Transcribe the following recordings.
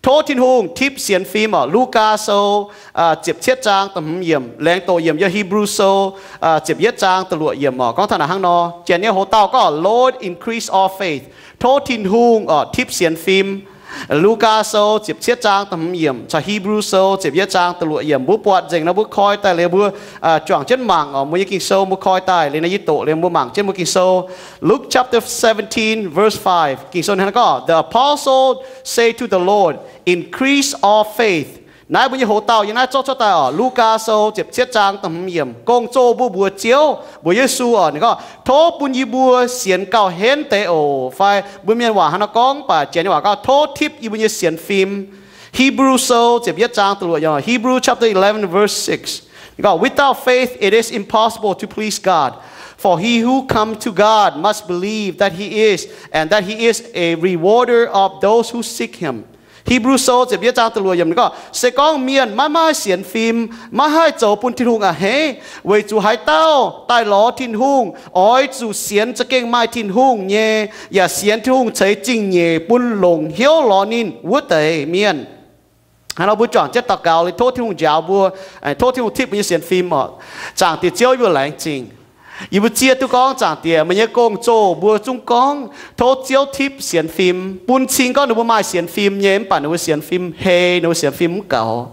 Tov Tin-Hungh tipv sienx fim oc. Lugaa Sou ziepc cietv zaang da'hmz yiemc, laengz doqc yiemc yiem Hipv^lu Sou ziepc yietv zaang da'luoqc yiemc oc. Gorngv taux naaic hnangv nor, janx nyei hoc-dauh gorngv, Lord, increase our faith. Tov Tin-Hungh oc tipv sienx fim. Lugaa Sou ziepc cietv zaang da'hmz yiemc caux Hipv^lu Sou ziepc yietv zaang da'luoqc yiemc, mbuo buatc nzengc nor, mbuo koi daaih liuz mbuo juangc jienv mangc oc. Mbuo nyei Ging-Sou mbuo koi daaih liuz nor, yie doqc liuz mbuo mangc jienv mbuo Ging-Sou. Luke chapter seventeen, verse five, Ging-Sou hnangv naaiv gorngv, The apostle say to the Lord, increase our faith. Naaiv mbuo nyei hoc-dauh yiem naaiv zorqv cuotv daaih oc. Lugaa Sou ziepc cietv zaang da'hmz yiemc, gong-zoh mbuo mbuox Ziouv, mbuox Yesu oc, ninh gorngv, Tov bun yie mbuo sienx gauh henv deix oc. Fai mbuo mienh waac hnangv nor gorngv, mv baac janx nyei waac gorngv, Tov tipv yie mbuo nyei sienx fim. Hipv^lu Sou ziepc yietv zaang da'luoqc yiemc, Hebrew chapter eleven, verse six, ninh gorngv, Without faith it is impossible to please God. For he who comes to God must believe that he is, and that he is a rewarder of those who seek him. Hipv^lu Sou ziepc yietv zaang da'luoqc yiemc ninh gorngv, Se gorngv mienh maiv maaih sienx fim, maiv haih zoux bun Tin-Hungh a'hneiv, weic zuqc haaix dauh daaih lorz Tin-Hungh oix zuqc sienx za'gengh maaih Tin-Hungh nyei, yaac sienx Tin-Hungh ceix zingh nyeic bun longc hnyouv lorz ninh wuov deix mienh. Hnangv nor mbuo juangc jienv daux gaux liuz tov Tin-Hungh njaaux mbuo, tov Tin-Hungh tipv mbuo nyei sienx fim oc. Zaangc Diex Ziouv, yie mbuo laengz zingh. Yie mbuo zieqv duqv gorngv, Zaangc Diex, meih nyei gong-zoh mbuo zungv gorngv tov Ziouv tipv sienx fim, bun cing gorngv ninh mbuo maaih sienx fim nyei, mv baac ninh mbuo sienx fim hei, ninh mbuo sienx fim mv gaux.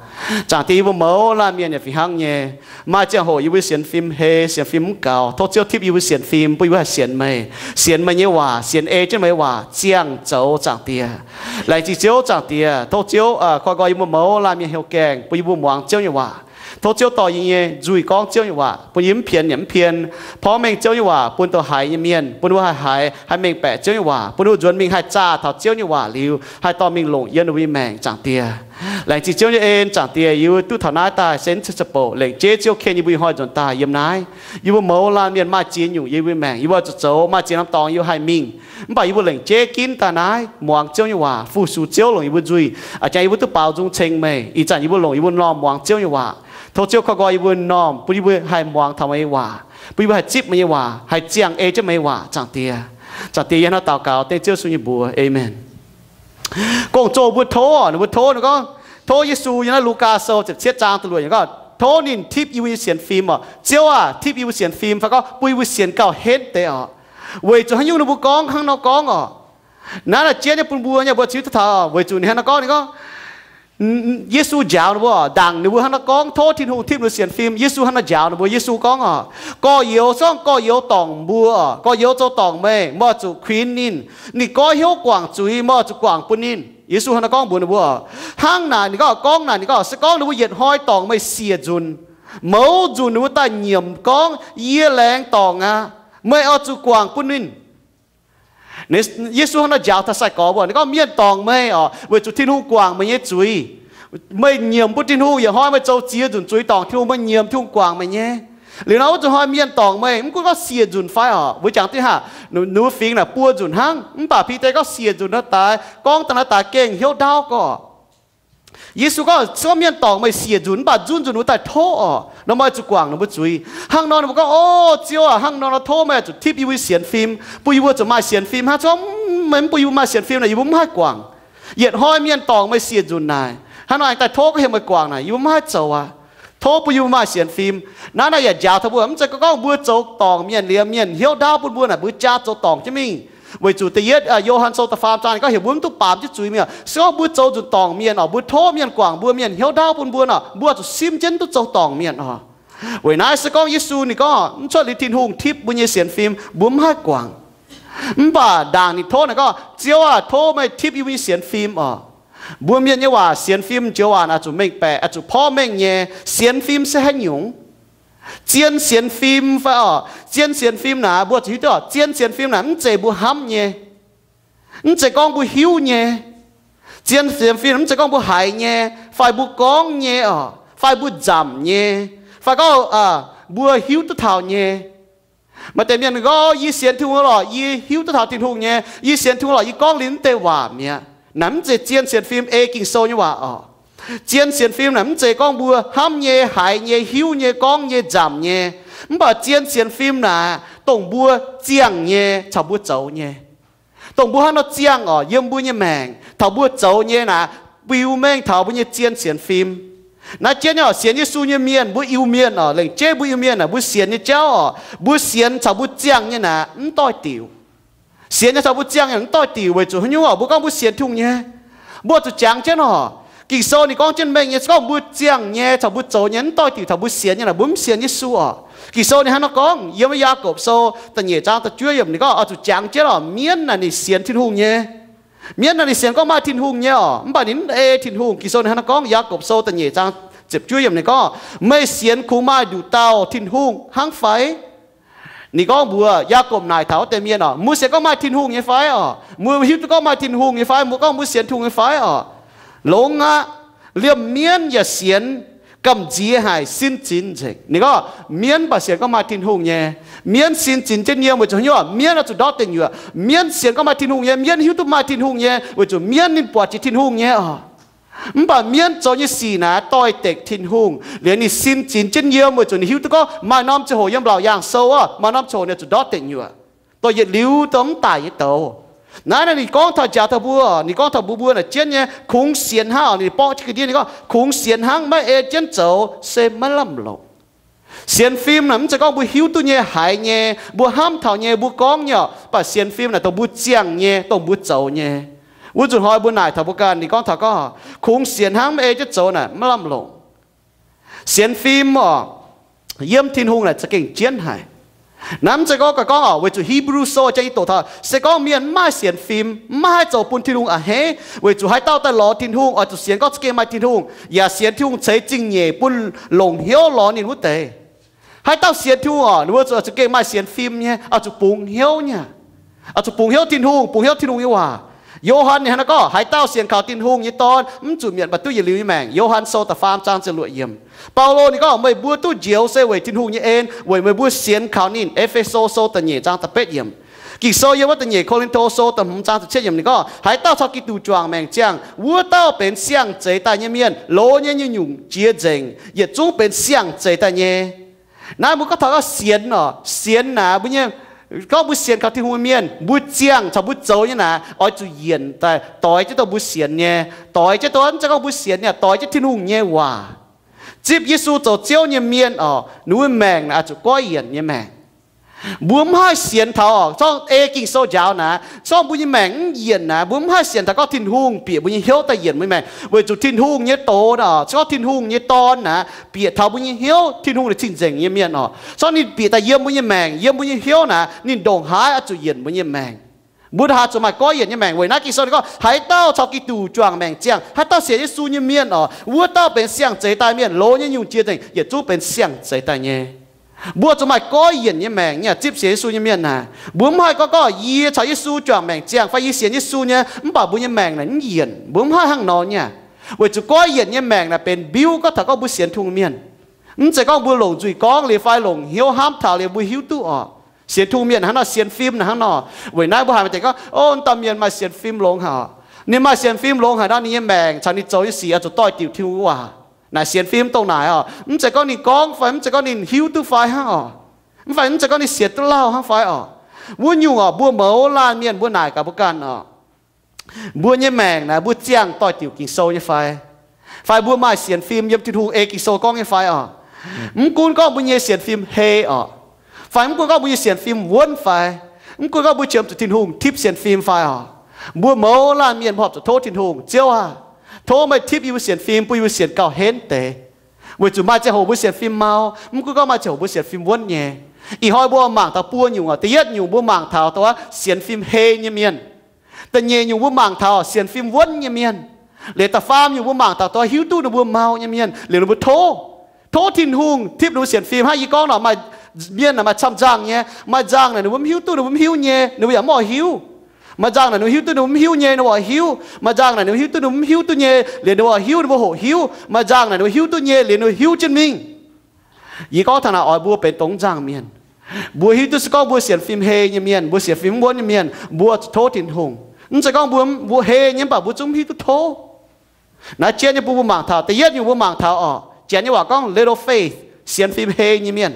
Zaangc Diex, yie mbuo mouz laanh mienh yaac fih hnangv nyei. Maaih ziangh hoc yie mbuo sienx fim hei, sienx fim mv gaux. Tov Ziouv tipv yie mbuo sienx fim, bun yie mbuo haih sienx meih, sienx meih nyei waac, sienx ei jienv meih nyei waac ziangh zoux, Zaangc Diex. Laengz zingh Ziouv, Zaangc Diex. Tov Ziouv koi nqoi yie mbuo mouz laanh mienh hnyouv gaengh, bun yie mbuo muangx Ziouv nyei waac. Tov Ziouv dorh yie nyei nzuih gorngv Ziouv nyei waac, bun yie mv pien yaac mv pien, porv mengh Ziouv nyei waac bun dongh haiz nyei mienh, bun ninh mbuo haih haiz, haih mengh baeqc Ziouv nyei waac, bun ninh mbuo nzuonx mingh haih zaah taux Ziouv nyei waac liuz, haih dorh mingh longc yiem ninh mbuo nyei maengc, Zaangc Diex. Laengz zingh Ziouv nyei en, Zaangc Diex. Yie mbuo duqv taux naaiv daaih se mv zeiz ziepc bouc, lengc jeiv Ziouv ken yie mbuo ih hnoi nzuonx daaih yiem naaiv. Yie mbuo mouz laanh mienh maaih ziex nyungc yiem yie mbuo maengc, yie mbuo oix zuqc zoux, maaih ziex norm dorngx yie mbuo haih mingh. Mv baac yie mbuo lengc jeiv ginv daaih naaiv muangx Ziouv nyei waac, fu-sux Ziouv, longc yie mbuo nzuih, a'jangx yie mbuo duqv baaux nzung ceng meih. Ih zanc yie mbuo longc yie mbuo m'normh muangx Ziouv nyei waac. Tov Ziouv koi nqoi yie mbuo m'normh, bun yie mbuo haih muangx taux meih nyei waac, bun yie mbuo haih zipv meih nyei waac, haih ziangh ei jienv meih nyei waac, Zaangc Diex. Zaangc Diex, yie hnangv naaiv daux gaux dengv Ziouv Yesu nyei mbuox. Aamen. Gong-zoh mbuo tov, ninh mbuo tov, ninh gorngv, tov Yesu yiem naaiv Lugaa Sou ziepc cietv zaang da'luoqc yiemc gorngv, tov ninh tipv yie mbuo nyei sienx fim oc. Ziouv aah, tipv yie mbuo sienx fim, fai gorngv bun yie mbuo sienx gauh henv deix oc. Weic zuqc haaix nyungc ninh mbuo gorngv hnangv nor gorngv oc. Naaiv naaic jienv nyei bun mbuo nyei, mbuo ziux duqv taux, weic zuqc ninh hnangv nor gorngv, ninh gorngv, Yesu njaaux ninh mbuo, ndaangc ninh mbuo hnangv nor gorngv, tov Tin-Hungh tipv ninh mbuo sienx fim, Yesu hnangv nor njaaux ninh mbuo. Yesu gorngv oc, gorx-youz, se gorngv gorx-youz dorngc mbuo oc, gorx-youz zoux dorngc meih, meih oix zuqc kuinx ninh. Ninh goiv hnyouv guangc zuiz, meih oix zuqc guangc bun ninh. Yesu hnangv nor gorngv mbuox ninh mbuo oc. Hnangv naaic ninh gorngv, gorngv naaic ninh gorngv, se gorngv ninh mbuo yietc hnoi dorngc meih siec nzunc, mouz nzunc ninh mbuo daaih nyiemc gorngv, Yie laengz dorngc aqv, meih oix zuqc guangc bun ninh. Yesu hnangv nor njaaux taux sai-gorx mbuo, ninh gorngv, Mienh dorngc meih oc, weic zuqc Tin-Hungh guangc meih nyei zuiz. Meih nyiemc bun Tin-Hungh, yietc hnoi meih zoux ziex nzunc zuiz dorngc Tin-Hungh, meih nyiemc Tin-Hungh guangc meih nyei. Liuz nor wuov zuqc hnoi mienh dorngc meih, mv gunv gorngv siec nzunc fai oc, mbuo jangx diqv haac, ninh mbuo fingx naaic buo nzunc hnangv, mv baac Bide gorngv siec nzunc nor daaih, gorngv daaih nor daaih gengh hnyouv ndaauv gorngv. Yesu gorngv, Se gorngv mienh dorngc meih siec nzunc, mv baac nzunc nzunc ninh mbuo daaih tov oc, nor meih zuqc guangc ninh mbuo zuiz. Hnangv nor ninh mbuo gorngv, O Ziouv aac, hnangv nor nor tov meih zuqc tipv yie mbuo sienx fim, bun yie mbuo zuqc maaih sienx fim hnangv. Se gorngv meih mv bun yie mbuo maaih sienx fim naaic, yie mbuo mv haih guangc. Yietc hnoi mienh dorngc meih siec nzunc naaic, hnangv nor aengx daaih tov gorngv heuc meih guangc naaic, yie mbuo mv haih zoux aqv. Tov bun yie mbuo maaih sienx fim. Naaiv naaic yaac njaaux taux mbuo, mv zeiz gorngv mbuo zoux dorngc mienh liuz mienh hnyouv ndaauv bun mbuo naaic, mbuo jaa zoux dorngc jienv mingh. Weic zuqc da'yietv Yo^han Sou da'faam zaang ninh gorngv heuc mbuo mv duqv baamz jienv zuiz mingh. Se gorngv mbuo zoux nzunc dorngc mienh oc, mbuo tov mienh guangc mbuo, mienh hnyouv ndaauv bun mbuo nor, mbuo zuqc simv jienv duqv zoux dorngc mienh oc. Weic naaiv se gorngv Yesu ninh gorngv mv cuotv liuz Tin-Hungh tipv mbuo nyei sienx fim, mbuo mv haih guangc. Mv baac ndaangc ninh tov naaic gorngv, Ziouv aah, tov meih tipv yie mbuo nyei sienx fim oc. Mbuo mienh nyei waac sienx fim joux waac naaic zuqc mengh baeqc, zuqc porv mengh nyei. Sienx fim se haaix nyungc? Zien sienx fim fai oc? Zien sienx fim naaic mbuo zuqc hiuv duqv oc, zien sienx fim naaic mv zeiz mbuo hnamv nyei, mv zeiz gorngv mbuo hiuv nyei. Zien sienx fim mv zeiz gorngv mbuo haiz nyei, fai mbuo gorngv nyei oc, fai mbuo nzamc nyei, fai gorngv mbuo hiuv duqv taux nyei. Maaih deix mienh gorngv, Yie sienx Tin-Hungh lorqc, yie hiuv duqv taux Tin-Hungh nyei. Yie sienx Tin-Hungh lorqc, yie gorngv liuz mv deix waac mi'aqv. Naaic mv zeiz zien sienx fim ei Ging-Sou nyei waac oc. Zien sienx fim naaic mv zeiz gorngv mbuo hnamv nyei, haiz nyei, hiuv nyei, gorngv nyei, nzamc nyei. Mv baac zien sienx fim naaic dongh mbuo ziangh nyei caux mbuo zoux nyei. Dongh mbuo hnangv nor ziangh oc, yiem mbuo nyei maengc taux mbuo zoux nyei naaic, biux mengh taux mbuo nyei zien sienx fim. Naaiv jienv nyei oc, sienx Yesu nyei mienh, mbuo Iu-Mienh oc, lengc jeiv mbuo Iu-Mienh naaic, mbuo sienx nyei jauv oc, mbuo sienx caux mbuo ziangh nyei naaic mv doix-diuc. Sienx nyei caux mbuo ziangh nyei mv doix-diuc weic zuqc haaix nyungc oc? Mbuo gorngv mbuo sienx Tin-Hungh nyei, mbuo zuqc jangx jienv oc. Ging-Sou ninh gorngv jienv mengh nyei, se gorngv mbuo ziangh nyei caux mbuo zoux nyei mv doix-diuc, taux mbuo sienx nyei naaic mbuo mv sienx Yesu oc. Ging-Sou ninh hnangv naaiv gorngv yiem wuov Yaagorpc Sou da'nyeic zaang da'juov yiemc ninh gorngv oix zuqc jangx jienv oc, mienv naaic ninh sienx Tin-Hungh nyei. Mienv naaic ninh sienx gorngv maaih Tin-Hungh nyei oc, mv baac ninh mv ei Tin-Hungh. Ging-Sou ninh hnangv naaiv gorngv, Yaagorpc Sou da'nyeic zaang ziepc juov yiemc ninh gorngv, meih sienx kungx maaih nduqc dauh Tin-Hungh hnangv fai? Ninh gorngv mbuox Yaagorpc naaic taux wuov deix mienh oc, mbuo sienx gorngv maaih Tin-Hungh nyei fai oc? Mbuo hiuv duqv gorngv maaih Tin-Hungh nyei fai? Mbuo gorngv mbuo sienx Tin-Hungh nyei fai oc? Longx aqv. Liemh mienv yaac sienx gamh nziex haic, sin zinx nzengc. Ninh gorngv mienv mv baac sienx gorngv maaih Tin-Hungh nyei. Mienv sin zinx jienv yiem weic zuqc haaix nyungc? Mienv oix zuqc ndortv deic nyuoqc. Mienv sienx gorngv maaih Tin-Hungh nyei. Mienv hiuv duqv maaih Tin-Hungh nyei weic zuqc mienv ninh buatc jiex Tin-Hungh nyei oc. Mv baac mienv zoux nyei sic naaic doix-dekc Tin-Hungh, liuz ninh sin zinx jienv yiem weic zuqc ninh hiuv duqv gorngv maaih norm ziangh hoc yiem laauc yaangh sou oc, maaih norm ziangh hoc ninh zuqc ndortv deic nyuoqc, dongh yietc liuz dongh mv daic nyei douz. Naaiv naaic ninh gorngv taux njaaux taux mbuo, ninh gorngv taux mbuo, mbuo naaic jienv nyei kungx sienx hnangv oc. Ninh borqv jienv ga'ndiev ninh gorngv kungx sienx hnangv, maiv ei jienv zoux se maiv lamh longc. Sienx fim naaic mv zeiz gorngv mbuo hiuv duqv nyei, haiz nyei, mbuo hnamv taux nyei, mbuo gorngv nyei oc. Mv baac sienx fim naaic dongh mbuo ziangh nyei, dongh mbuo zoux nyei. Wuov nzunc hnoi mbuo naaic taux mbuo ganh, ninh gorngv taux gorngv kungx sienx hnangv, maiv ei jienv zoux naaic maiv lamh longc. Sienx fim oc, yiem Tin-Hungh naaic za'gengh jienv haic. Naaiv mv zeiz gorngv, gorngv oc, weic zuqc Hebrew Sou jang yie doqc taux, se gorngv mienh mv maaih sienx fim, mv maaih haaix zoux bun Tin-Hungh a'hneiv, weic zuqc haaix dauh daaih lorz Tin-Hungh oix zuqc sienx gorngv za'gengh maaih Tin-Hungh, yaac sienx Tin-Hungh ceix zingh nyeic bun longc hnyouv lorz ninh wuov deix. Haaix dauh sienx Tin-Hungh oc, ninh mbuo zuqc, zuqc gengh maaih sienx fim nyei, oix zuqc bungx hnyouv nyei. Oix zuqc bungx hnyouv Tin-Hungh, bungx hnyouv Tin-Hungh nyei waac. Yo^han ninh hnangv naaiv gorngv, haaix dauh sienx kaux Tin-Hungh nyei Dorn, mv zuqc mietc, mv baac duqv yietc liuz nyei maengc. Yo^han Sou da'faam zaang ziepc luoqc yiemc. Baulo ninh gorngv, meih mbuo duqv njoux se weic Tin-Hungh nyei en, weic meih mbuo sienx kaux ninh. E^fe^so Sou da'nyeic zaang da'betv yiemc. Ging-Sou yiem wuov da'nyeic Ko^lin^to Sou da'hmz zaang ziepc cietv yiemc ninh gorngv, haaix dauh caux Giduc juangc maengc ziangh, wuov dauh benx siang-zeix daaih nyei mienh. Loz nyei nyungc-nyungc jiex nzengc, yietc zungv benx siang-zeix daaih nyei. Naaiv mbuo gorngv taux gorngv sienx oc, sienx naaic mbuo nyei, gorngv mbuo sienx kaux Tin-Hungh nyei mienh, mbuo ziangh caux mbuo zoux nyei naaic oix zuqc yienc daaih, doix jienv dongh mbuo sienx nyei, doix jienv dongh, mv zeiz gorngv mbuo sienx nyei, doix jienv Tin-Hungh nyei waac. Zipv Yesu zoux Ziouv nyei mienh oc, ninh mbuo maengc naaic oix zuqc goiv yienc nyei maengc. Mbuo mv haih sienx taux oc, zorngv ei Ging-Sou njaaux naaic, zorngv mbuo nyei maengc mv yienc naaic, mbuo mv haih sienx taux gorngv Tin-Hungh bieqc mbuo nyei hnyouv daaih yienc mbuo nyei maengc, weic zuqc Tin-Hungh nyei doz oc, se gorngv Tin-Hungh nyei Dorn naaic bieqc taux mbuo nyei hnyouv, Tin-Hungh naaic cing-nzengc nyei mienh oc. Zorngv ninh bieqc daaih yiem mbuo nyei maengc, yiem mbuo nyei hnyouv naaic, ninh ndongc haaix oix zuqc yienc mbuo nyei maengc. Mbuo ndongc haaix zuqc maaih goiv yienc nyei maengc? Weic naaiv Ging-Sou ninh gorngv, haaix dauh caux Giduc juangc maengc ziangh, haaix dauh sienx Yesu nyei mienh oc, wuov dauh benx siang-zeix daaih mienh. Loz nyei nyungc jiex nzengc, yietc zungv benx siang-zeix daaih nyei. Mbuo zuqc maaih goiv yienc nyei maengc nyei, zipv sienx Yesu nyei mienh naaic. Mbuo mv haih gorngv, gorngv yie caux Yesu juangc maengc ziangh fai yie sienx Yesu nyei, mv baac mbuo nyei maengc naaic mv yienc. Mbuo mv haih hnangv nor nyei. Weic zuqc goiv yienc nyei maengc naaic benx mbiuv gorngv taux gorngv mbuo sienx Tin-Hungh mienh. Mv zeiz gorngv mbuo longc nzuih gorngv liuz fai longc hnyouv hnamv taux liuz mbuo hiuv duqv oc. Sienx Tin-Hungh mienh hnangv nor, sienx fim hnangv nor. Weic naaiv mbuo haiz maaih deix gorngv, o, naaiv dauh mienh maaih sienx fim longx haic oc. Ninh maaih sienx fim longx haic nor, ninh nyei maengc caux ninh zoux nyei sic oix zuqc doix-diuc Tin-Hungh waac. Naaic sienx fim dongh naaic oc. Mv zeiz gorngv ninh gorngv fai mv zeiz gorngv ninh hiuv duqv fai hnangv oc. Mv fai mv zeiz gorngv ninh sienx duqv lauh hnangv fai oc. Wuov nyungc oc, mbuo mouz laanh mienh mbuo naaic gaax mbuo ganh oc. Mbuo nyei maengc naaic mbuo ziangh doix-diuc Ging-Sou nyei fai? Fai mbuo maaih sienx fim yiem Tin-Hungh ei Ging-Sou gorngv nyei fai oc? Mv gunv gorngv mbuo nyei sienx fim hei oc, fai mv gunv gorngv mbuo nyei sienx fim wuonv fai, mv gunv gorngv mbuo qiemx zuqc Tin-Hungh tipv sienx fim fai oc, mbuo mouz laanh mienh mbuo horpc zuqc tov Tin-Hungh, Ziouv aah, tov meih tipv yie mbuo sienx fim, bun yie mbuo sienx gauh henv deix. Weic zuqc maaih ziangh hoc mbuo sienx fim mau, mv gunv gorngv maaih ziangh hoc mbuo sienx fim wuonv nyei. Ih hnoi mbuo mangc taux buo nyungc oc. Da'yietv nyungc mbuo mangc taux dongh sienx fim hei nyei mienh. Da'nyeic nyungc mbuo mangc taux sienx fim wuonv nyei mienh. Liuz da'faam nyungc mbuo mangc taux dongh hiuv duqv ninh mbuo mau nyei mienh, liuz ninh mbuo tov, tov Tin-Hungh tipv ninh mbuo sienx fim. Hnangv yie gorngv nor, maaih mienh naaic maaih camv nzangh nyei. Maaih nzangh naaic ninh mbuo mv hiuv duqv ninh mbuo mv hiuv nyei, ninh mbuo yaac mv oix hiuv. Maaih nzangh naaic ninh mbuo hiuv duqv ninh mbuo mv hiuv nyei, ninh mbuo oix hiuv. Maaih nzangh naaic ninh mbuo hiuv duqv ninh mbuo mv hiuv duqv nyei, liuz ninh mbuo oix hiuv, ninh mbuo hoqc hiuv. Maaih nzangh naaic ninh mbuo hiuv duqv nyei, liuz ninh mbuo hiuv jienv mingh. Yie gorngv taux naaic oix mbuo benx dongh nzangh mienh. Mbuo hiuv duqv se gorngv mbuo sienx fim hei nyei mienh, mbuo sienx fim wuonv nyei mienh, mbuo zuqc tov Tin-Hungh. Mv zeiz gorngv mbuo, mbuo hei nyei mv baac mbuo zungv mv hiuv duqv tov. Naaiv jienv nyei bun mbuo mangc taux, da'yietv nyungc mbuo mangc taux oc, Janx nyei waac gorngv little faith, sienx fim hei nyei mienh.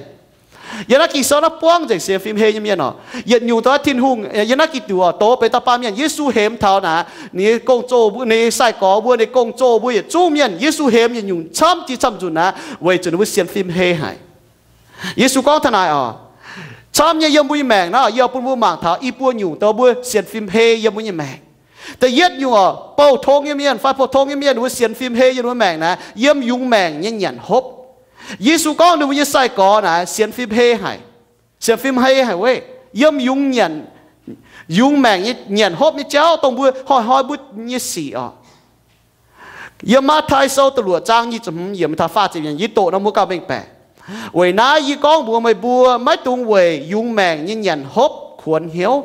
Yiem naaiv Ging-Sou naaiv buangv nzengc sienx fim hei nyei mienh oc. Yietc nyungc dongh Tin-Hungh, yiem naaiv Giduc oc, doz benx dauh baamh mienh, Yesu hemx taux naaic, ninh nyei gong-zoh, ninh nyei sai-gorx mbuo, ninh nyei gong-zoh mbuo yietc zungv mienh, Yesu hemx yietc nyungc camv jiex camv nzunc naaic, weic zuqc ninh mbuo sienx fim hei haic. Yesu gorngv taux naaic oc, camv nyei yiem mbuo nyei maengc naaiv, yie bun mbuo mangc taux i buo nyungc dongh mbuo sienx fim hei yiem mbuo nyei maengc. Da'yietv nyungc oc, bouh tong nyei mienh fai pou-tong nyei mienh, ninh mbuo sienx fim hei yiem mbuo maengc naaic, yiem yungz maengc nyei nyanc hopv. Yesu gorngv ninh mbuo nyei sai-gorx naaic sienx fim hei haic, sienx fim hei haic weic yiem yungz nyanc, yungz maengc nyei nyanc hopv nyei jauv, dongh mbuo hnoi-hnoi mbuo nyei sic oc. Yiem Matv^tai Sou da'luoqc zaang nyic ziepc hmz yiemc taux faah ziepc yietc, yie doqc nor mbuo gauh mengh baeqc. Weic naaiv yie gorngv mbuox meih mbuo, maiv dungx weic yungz maengc nyei nyanc hopv kuonx hnyouv,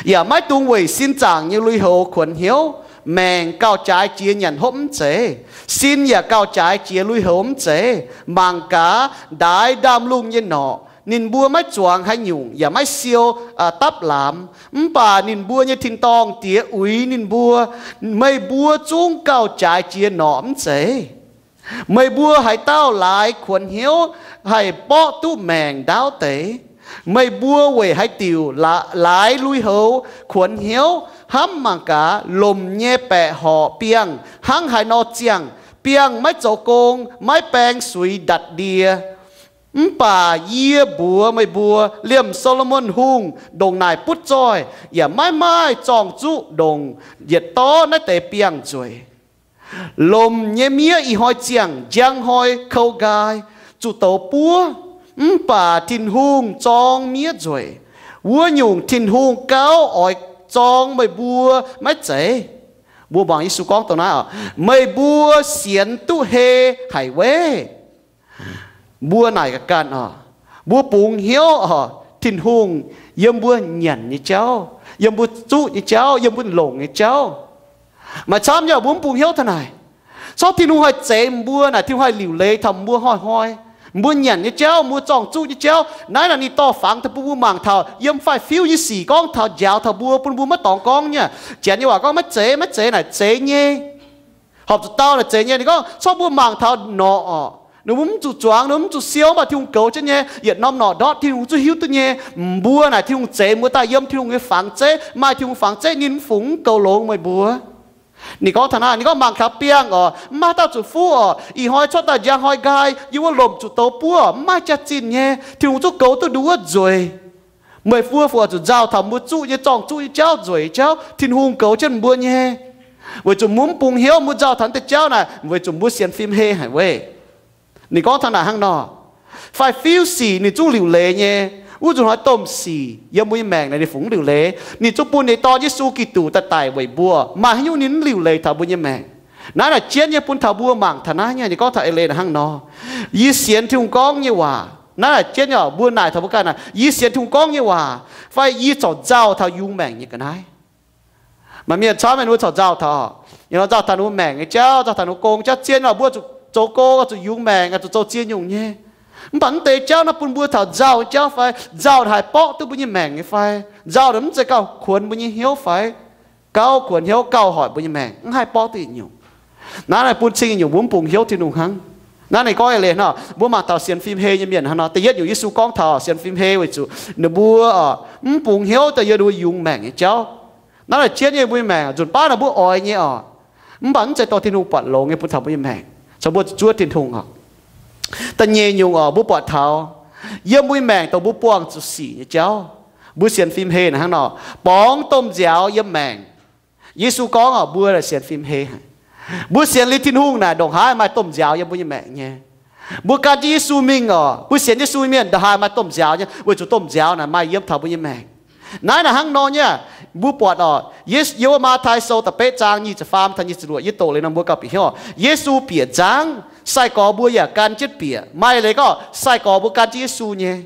yaac maiv dungx weic sin zaangc nyei lui-houx kuonx hnyouv. Maengc gauh jaaix jiex nyanc hopv mv zeiz? Sin yaac gauh jaaix jiex lui-houx mv zeiz? Mangc gaax, ndaaix ndaamv-lungh nyei norqc, ninh mbuo maiv zuangx haaix nyungc yaac maiv siou dapv laamz, mv baac ninh mbuo nyei tin-dorngh diex uix ninh mbuo. Meih mbuo zungv gauh jaaix jiex norqc mv zeiz? Meih mbuo haaix dauh laaix kuonx hnyouv haih mborqv duqv maengc ndaauv deix? Meih mbuo weic haaix diuc laaix lui-houx kuonx hnyouv? Hnamv mangc gaax, lomc nyei baeqc horqc biangh hnangv haaix nor ziangh. Biangh maiv zoux gong, maiv baeng suix ndatc ndie. Mv baac yie mbuox meih mbuo, liemh Saa^lo^morn Hungh ndongc naaic butv zoih yaac maiv maaih zorng-zuqv ndongc yietc dorv naaiv deix biangh nzueic. Lomc nyei miev ih hnoi ziangh, njang hnoi kou nqaai, zuqc douz buov. Mv baac Tin-Hungh zorng miev nzueic. Wuov nyungc Tin-Hungh gauh oix zorng meih mbuo maiv zeiz? Mbuo muangx Yesu gorngv dongh naaiv oc, meih mbuo sienx duqv hei haic weic? Mbuo naaic ga'ganh oc, mbuo bungx hnyouv oc, Tin-Hungh yiem mbuo nyanc nyei jauv, yiem mbuo zuqv nyei jauv, yiem mbuo longc nyei jauv. Maaih camv nyei mbuo mv bungx hnyouv taux naaic. Corc Tin-Hungh haih zeix mbuo naaic, Tin-Hungh haih liuc leiz taux mbuo hnoi-hnoi. Mbuo nyanc nyei jauv, mbuo zorng-zuqv nyei jauv, naaiv naaic ninh dorh fangx daaih bun mbuo mangc taux yiem faix-fiuv nyei sic gorngv taux njaaux taux mbuo, bun mbuo maiv dorngx gorngv nyei. Janx nyei waac gorngv maiv zeiz, maiv zeiz naaic zeiz nyei. Horpc zuqc dau naaic zeiz nyei. Ninh gorngv corc mbuo mangc taux norqc oc, ninh mbuo mv zuqc zuangx, ninh mbuo mv zuqc siou, mv baac Tin-Hungh goux jienv nyei. Yietc norm norqc ndortv Tin-Hungh zungv hiuv duqv nyei. Mbuo naaic Tin-Hungh zeix mbuo daaih yiem Tin-Hungh nyei fangx zeiv, maaih Tin-Hungh fangx zeiv, ninh mv fungx goux longx meih mbuo. Ninh gorngv taux naaiv, ninh gorngv mangc taux biangh oc, mv maaih haaix dauh zuqc fuqv oc. Ih hnoi cuotv daaih njang hnoi nqaai, yie wuov lomc zuqc douz buov, mv maaih jaax-zinh nyei. Tin-Hungh zungv goux duqv nduov wuov nzueic. Meih mbuo fu zuqc nzauh taux mbuo zuqv nyei, zorng-zuqv nyei jauv, nzueic nyei jauv, Tin-Hungh goux jienv mbuo nyei. Weic zuqc mbuo mv bungx hnyouv, mbuo nzauh taux naaiv deix jauv naaic, weic zuqc mbuo sienx fim hei haic weic. Ninh gorngv taux naaic hnangv nor, faix-fiuv sic ninh zungv liuc leiz nyei. Wuov nzunc hnoi domh sic yiem mbuo nyei maengc naaic ninh fungx mv liuc leiz. Ninh zungv bun ninh dorn Yesu Giduc daaih daic weic mbuo. Maaih haaix nyungc ninh mv liuc leiz taux mbuo nyei maengc? Naaiv naaic jienv nyei bun taux mbuo mangc taux naaiv nyei. Ninh gorngv taux eix leiz naaic hnangv nor, yie sienx Tin-Hungh gorngv nyei waac. Naaiv naaic jienv nyei oc, mbuo naaic taux mbuo ganh naaic, yie sienx Tin-Hungh gorngv nyei waac fai yie corc nzauh taux yungz maengc nyei ga'naaiv? Maaih mienh camv mienh mbuo corc nzauh taux, ninh nzauh taux ninh mbuo maengc nyei jauv, nzauh taux ninh mbuo gong jauv, zien oc, mbuo zuqc zoux gong, zuqc yungz maengc, zuqc zoux ziex nyungc nyei. Mv baac mv deix jauv naaiv bun mbuo taux nzauh nyei jauv fai? Nzauh haih borqv duqv mbuo nyei maengc nyei fai? Nzauh naaic mv zeiz gauh kuonx mbuo nyei hnyouv fai? Gauh kuonx hnyouv, gauh hoic mbuo nyei maengc, mv haih borqv duqv yietc nyungc. Naaiv naaic bun cing nyungc mbuo mv bungx hnyouv Tin-Hungh hnangv. Naaiv ninh gorngv eix leiz hnangv, mbuo mangc taux sienx fim hei nyei mienh hnangv nor. Da'yietv nyungc Yesu gorngv taux sienx fim hei weic zuqc ninh mbuo mv bungx hnyouv daaih yiem ninh mbuo yungz maengc nyei jauv. Naaiv naaic jienv nyei mbuo nyei maengc nzunc baav naaic mbuo oix nyei oc, mv baac mv zeiz dorh Tin-Hungh buatc longx nyei bun taux mbuo nyei maengc, caux mbuo zuqc zuov Tin-Hungh oc. Da'nyeic nyungc oc, mbuo buatc taux yiem mbuo nyei maengc dongh mbuo buangh zuqc sic nyei jauv. Mbuo sienx fim hei naaic hnangv nor, borngz domh nziaaux yiem maengc. Yesu gorngv oc, mbuo sienx fim hei haic. Mbuo sienx liuz Tin-Hungh naaic ndongc haaix maaih domh nziaaux yiem mbuo nyei maengc nyei. Mbuo gan jienv Yesu mingh oc, mbuo sienx Yesu nyei mienh ndongc haaix maaih domh nziaaux nyei, weic zuqc domh nziaaux naaic maaih yiem taux mbuo nyei maengc. Naaiv naaic hnangv nor nyei, mbuo buatc oc, Ye, yiem wuov Matv^tai Sou da'betv zaang nyic ziepc faam taux nyic ziepc luoqc, yie doqc liuz nor mbuo gauh bieqc hnyouv. Yesu bieqc nzangv, sai-gorx mbuo yaac gan jienv bieqc. Maaih leiz gorngv sai-gorx mbuo gan jienv Yesu nyei.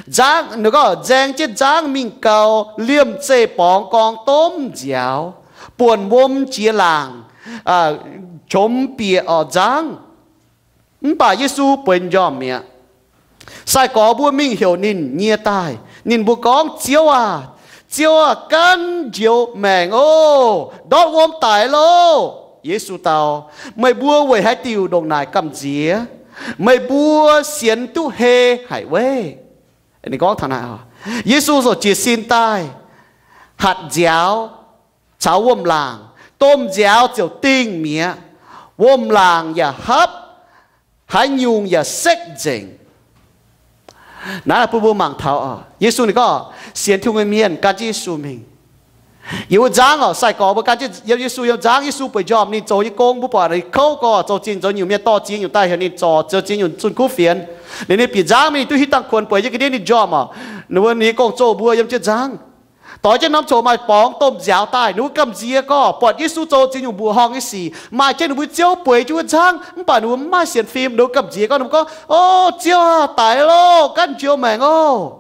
Nzangv, ninh gorngv nzaeng jienv nzangv mingh gau, liemh zeih borngz gorngv domh nziaaux, buonc wuom jiex laangc, qomx bieqc oc nzangv. Mv baac Yesu bueix njormh mi'aqv. Sai-gorx mbuo mingh heuc ninh nyie daaih. Ninh mbuo gorngv, Ziouv aah! Ziouv aah! Gaanv njoux maengc oc. Ndortv wuom daic loh! Yesu dau, Meih mbuo weic haaix diuc ndongc naaic gamh nziex? Meih mbuo sienx duqv hei haic weiv. Ninh gorngv taux naaiv, Yesu ziouc jiez sin daaih, hatc nziaaux caux wuom-laangc. Domh nziaaux ziouc dingh mi'aqv. Wuom-laangc yaac hapv, haaix nyungc yaac sekv nzengc. Naaiv bun mbuo mangc taux oc, Yesu ninh gorngv sienx Tin-Hungh nyei mienh gan jienv Yesu mingh. Yiem wuov nzangv oc, sai-gorx mbuo gan jienv yiem Yesu yiem nzangv. Yesu bueix njormh, ninh zoux nyei gong mbuo buatc, ninh kouv gorx, zoux zinh zoux nyungc, mienh dorh ziex nyungc daaih heuc ninh zorc, zoux ziex nyungc zunh kuv fienx. Liuz ninh bieqc nzangv mingh, duqv hiuv dangh kuonx bueix jienv ga'ndiev ninh njormh oc. Ninh mbuo, ninh nyei gong-zoh mbuo yiem jienv nzangv. Doix jienv norm coc maaih borngz domh nziaaux daaih. Ninh mbuo gamh nziex gorx, buatc Yesu zoux ziex nyungc mbuoqc horngh nyei sic, maaih jienv ninh mbuo Ziouv bueix jienv wuov nzangv, mv baac ninh mbuo mv maaih sienx fim. Ninh mbuo gamh nziex gorx, ninh mbuo gorngv, O Ziouv aah! Daic loh! Ganh njoux maengc oc!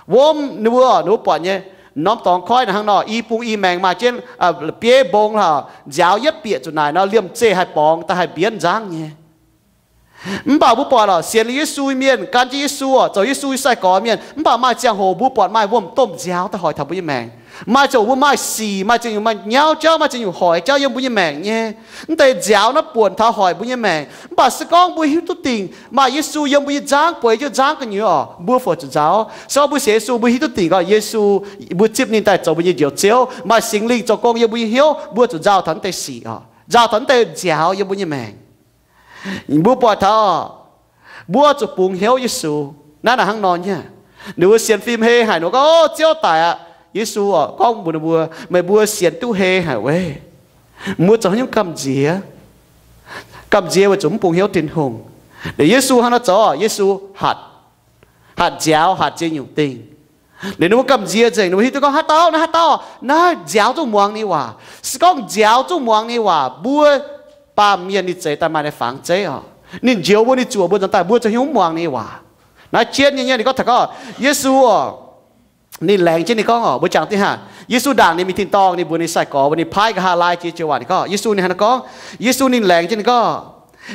Wuom, ninh mbuo, ninh mbuo buatc nyei, norm dorngx koiv naaic hnangv nor, i bung i maengx maaih jienv bieiv mbong, nziaaux yietv bieqc zuqc naaic nor, liemh zeih haih borngz daaih haih mbienv nzangv nyei. Mv baac mbuo buatc oc, sienx liuz Yesu mienh, gan jienv Yesu oc, zoux Yesu nyei sai-gorx mienh, mv baac maaih ziangh hoc mbuo buatc maaih wuom-domh nziaaux daaih hoic taux mbuo nyei maengc. Maaih ziangh hoc mbuo maaih sic, maaih ziangh hoc maaih nyauv jauv, maaih ziangh hoc hoic jauv yiem mbuo nyei maengc nyei. Mv deix nziaaux naaiv buonc taux hoic mbuo nyei maengc. Mv baac se gorngv mbuo hiuv duqv dingc maaih Yesu yiem mbuo nyei nzangv, bueix jienv nzangv gu'nyuoz oc, mbuo fungc zuqc nzaaux. Se gorngv mbuo sienx Yesu, mbuo hiuv duqv dingc gorngv Yesu, mbuo zipv ninh daaih zoux mbuo nyei Njoux Ziouv, maaih Singx Lingh zoux gong yiem mbuo nyei hnyouv, mbuo zuqc nzaaux taux mv deix sic oc, nzaaux taux mv deix nziaaux yiem mbuo nyei maengc. Mbuo buatc taux, mbuo zuqc bungx hnyouv Yesu. Naaiv naaic hnangv nor nyei. Ninh mbuo sienx fim hei haic, ninh mbuo gorngv, O, Ziouv daic aqv. Yesu oc gorngv mbuox ninh mbuo, Meih mbuo sienx duqv hei haic weiv. Mbuo zoux haaix nyungc gamh nziex? Gamh nziex weic zuqc mv bungx hnyouv Tin-Hungh. Liuz Yesu hnangv naaiv zoux, Yesu hatc, hatc nziaaux, hatc ziex nyungc dingh. Liuz ninh mbuo gamh nziex nzengc, ninh mbuo hiuv duqv gorngv, Haaix dauh, naaiv haaix dauh? Naaiv nziaaux zungv muangx ninh waac. Se gorngv nziaaux zungv muangx ninh waac, mbuo baamh mienh ninh zeix daaih maaih ninh fangx zeiv oc. Ninh njoux mbuo, ninh zuoqc mbuo nzuonx daaih, mbuo zoux haaix nyungc mv muangx ninh waac? Naaiv jienv nyei nyei, ninh gorngv taux gorngv, Yesu oc, ninh laengz jienv ninh gorngv oc, mbuo jangx dingh hnangv. Yesu ndaangc ninh mingh tin-dorngh, ninh mbuox ninh sai-gorx mbuo, ninh paaiv nqa'haav laai jiex joux waac, ninh gorngv, Yesu ninh hnangv naaiv gorngv, Yesu ninh laengz jienv ninh gorngv,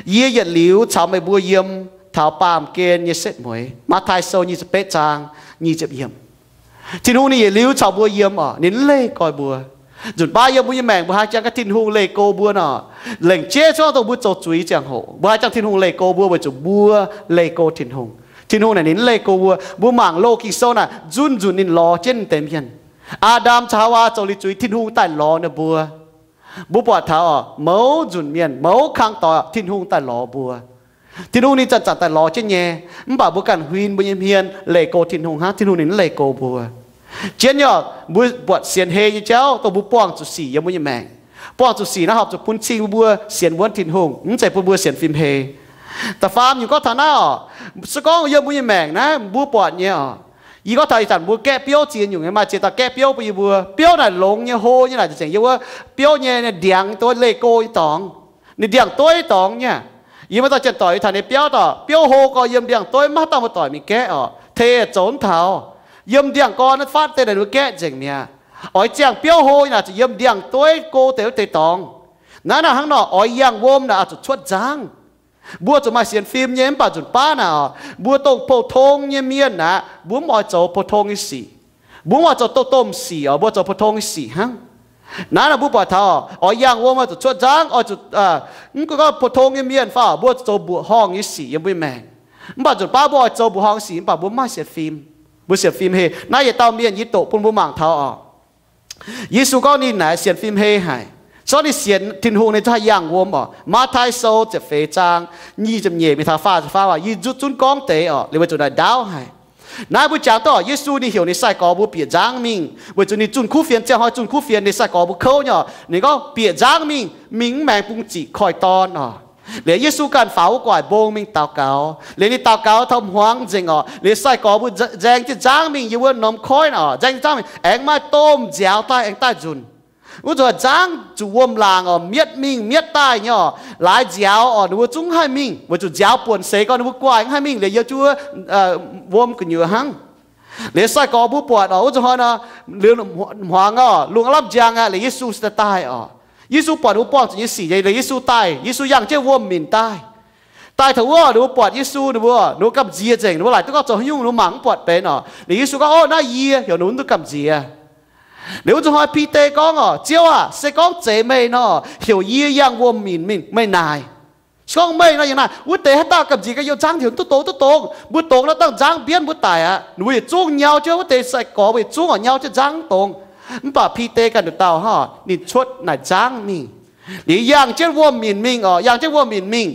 Yie yietc liuz caux meih mbuo yiem taux baamh gen nyei setv mueiz. Matv^taai Sou nyic ziepc betv zaang nyic ziepc yiemc. Tin-Hungh ninh yietc liuz caux mbuo yiem oc, ninh mv leih goix mbuo. Nzunc baav yiem mbuo nyei maengc mbuo haaix jangx gan Tin-Hungh leih go mbuo nor, lengc jeiv zungv dongh mbuo zoux zuiz ziangh hoc, mbuo haaix jangx Tin-Hungh leih go mbuo? Weic zuqc mbuo leih go Tin-Hungh. Tin-Hungh naaic ninh mv leih go mbuo. Mbuo mangc loz Ging-Sou naaic, nzunc nzunc ninh lorz jienv deix mienh. Aa^ndam caux Haawaa zoux liuz zuiz, Tin-Hungh daaih lorz ninh mbuo. Mbuo buatc taux oc, mouz nzunc mienh, mouz kang doic, Tin-Hungh daaih lorz mbuo. Tin-Hungh ninh zanc-zanc daaih lorz jienv nyei, mv baac mbuo ganh huin mbuo nyei hmien leih go Tin-Hungh hnangv. Tin-Hungh ninh mv leih go mbuo. Jienv nyei oc, mbuo buatc sienx hei nyei jauv dongh mbuo buangh zuqc sic yiem mbuo nyei maengc. Buangh zuqc sic naaiv horpc zuqc bun cing mbuo sienx wuonv Tin-Hungh, mv zeiz bun mbuo sienx fim hei. Da'faam nyungc gorngv taux naaiv oc, se gorngv yiem mbuo nyei maengc naaiv mbuo buatc nyei oc. Yie gorngv taux ih zanc mbuo gaeqv biouv ziex nyungc nyei, maaih ziex dauh gaeqv biouv bun yie mbuo. Biouv naaic longx nyei, hlo nyei naaic, zengc yiem wuov biouv nyei ndiangx duqv leih go nyei dorngx. Ninh ndiangx-dueiv dorngx nyei. Yie maaih dauh janx-doic yie taux ninh biauv, dauh biouv hlo gorx, yiem ndiangx-dueiv, maiv dauh muoz-doic mingh gaeqv oc, tengx zoux mv taux. Yiem ndiangx-gorn naaiv fatv deix naaic ninh mbuo gaeqv nzengc mi'aqv. Oix ziangh biouv hlo nyei naaic zuqc yiem ndiangx-dueiv go deix wuov deix dorngx. Naaiv naaic hnangv nor, oix yangh wuom naaic oix zuqc cuotv nzangv. Mbuo zuqc maaih sienx fim nyei, mv baac nzunc baav naaic oc, mbuo dongh pou-tong nyei mienh aqv, mbuo mv oix zoux pou-tong nyei sic. Mbuo mv oix zoux domh domh sic oc, mbuo zoux pou-tong nyei sic hnangv. Naaiv nor mbuo buatc taux oix yangh wuom oix zuqc cuotv nzangv, oix zuqc, mv gunv gorngv pou-tong nyei mienh fai, mbuo zuqc zoux mbuoqc horngh nyei sic yiem mbuo nyei maengc. Mv baac nzunc baav mbuo oix zoux mbuoqc horngh sic, mv baac mbuo mv maaih sienx fim. Mbuo sienx fim hei. Naaiv yietc dauh mienh yie doqc bun mbuo mangc taux oc. Yesu gorngv ninh naaic sienx fim hei haic. Se gorngv ninh sienx Tin-Hungh, ninh zungv haih yangh wuom oc. Matv^taai Sou ziepc feix zaang nyic ziepc nyeic mingh taux faah ziepc faam waac, yie zungv zunv gorngv deix oc, liuz weic zuqc naaic ndaauv haic. Naaiv mbuo jangx duqv oc, Yesu ninh heuc ninh sai-gorx mbuo bieqc nzangv mingh, weic zuqc ninh zunh kuv fienx, ziangh hnoi zunh kuv fienx, ninh sai-gorx mbuo kouv nyei oc. Ninh gorngv, Bieqc nzangv mingh, mingh mv maengx bung ziqc koiv-dorn oc. Liuz Yesu ganh faaux wuov gu'nguaaic mbong mingh daux gaux. Liuz ninh daux gaux taux hmuangx nzengc oc. Liuz sai-gorx mbuo nzaeng jienv nzangv mingh yiem wuov norm koiv naaic oc, nzaeng jienv nzangv mingh, aengx maaih domh nziaaux daaih aengx daaih nzunc. Wuov zanc nzangv zuqc wuom-laangc oc, mietv mingh mietv daaih nyei oc. Laaix nziaaux oc, ninh mbuo zungv mv haih mingh, weic zuqc nziaaux buonc seix gorx ninh mbuo gu'nguaaic mv haih mingh liuz yiem jienv wuov wuom gu'nyuoz hnangv. Liuz sai-gorx mbuo buatc oc, wuov zanc hnoi nor, liuz hmuangx oc, lungh aav lamh njang aqv, liuz Yesu se daaih daaih oc. Yesu buatc ninh mbuo buangh zuqc nyei sic nyei, liuz Yesu daaih, Yesu yangh jienv wuom-minc daaih. Daaih taux wuov, ninh mbuo buatc Yesu, ninh mbuo, ninh mbuo gamh nziex nzengc, ninh mbuo laaic duqv gorngv zoux haaix nyungc, ninh mbuo mangc mv buatc benx oc. Liuz Yesu gorngv, Ov, naaiv yie, heuc ninh mbuo duqv gamh nziex. Liuz wuov zanc hnoi Bide gorngv oc, Ziouv aah, se gorngv zeiz meih nor, heuc yie yangh wuom-minc mingh meih naaic. Gorngv meih nor yiem naaic, wuov deix haaix dauh gamh nziex ga'yie nzangv heuc duqv dongz, duqv dongz, mbuo dongz naaiv dangh nzangv mbienv mbuo daic aqv. Ninh mbuo yietc zungv nyau jienv wuov deix sai-gorx, mbuo yietc zungv oix nyau jienv nzangv dongz. Mv baac Bide ganh nduqc dauh hnangv, ninh cuotv naaic nzangv mingh. Liuz yangh jienv wuom-minc mingh oc, yangh jienv wuom-minc mingh.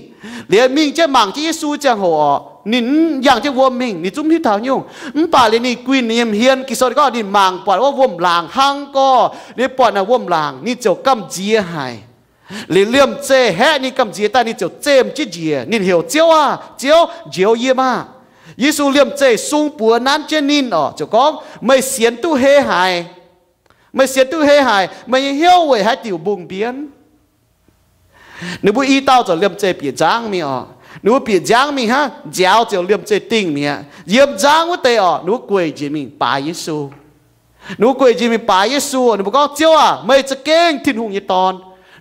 Liuz mingh jienv mangc jienv Yesu ziangh hoc oc, ninh yangh jienv wuom mingh, ninh zungv mv hiuv taux nyungc. Mv baac liuz ninh guinh ninh nyei hmien, Ging-Sou gorngv ninh mangc buatc wuov wuom-laangc hnangv gorx, ninh buatc naaic wuom-laangc, ninh ziouc gamh nziex haic. Liuz liemh zeih haeqv ninh gamh nziex daaih, ninh ziouc zemh jienv njiec, ninh heuc, Ziouv aah! Ziouv, njoux yie maah! Yesu liemh zeih sung buoz nanv jienv ninh oc, ziouc gorngv, Meih sienx duqv hei haic. Meih sienx duqv hei haic. Meih nyei hnyouv weic haaix diuc mbungh mbienv? Ninh mbuo i dauh ziouc liemh zeih bieqc nzangv mingh oc. Ninh mbuo bieqc nzangv mingh hnangv, nziaaux ziouc liemh zeih dingh mi'aqv. Yiem nzangv wuov deix oc, ninh mbuo gueic njiec mingh baaix Yesu. Ninh mbuo gueic njiec mingh baaix Yesu, ninh mbuo gorngv, Ziouv aah! Meih za'gengh Tin-Hungh nyei Dorn.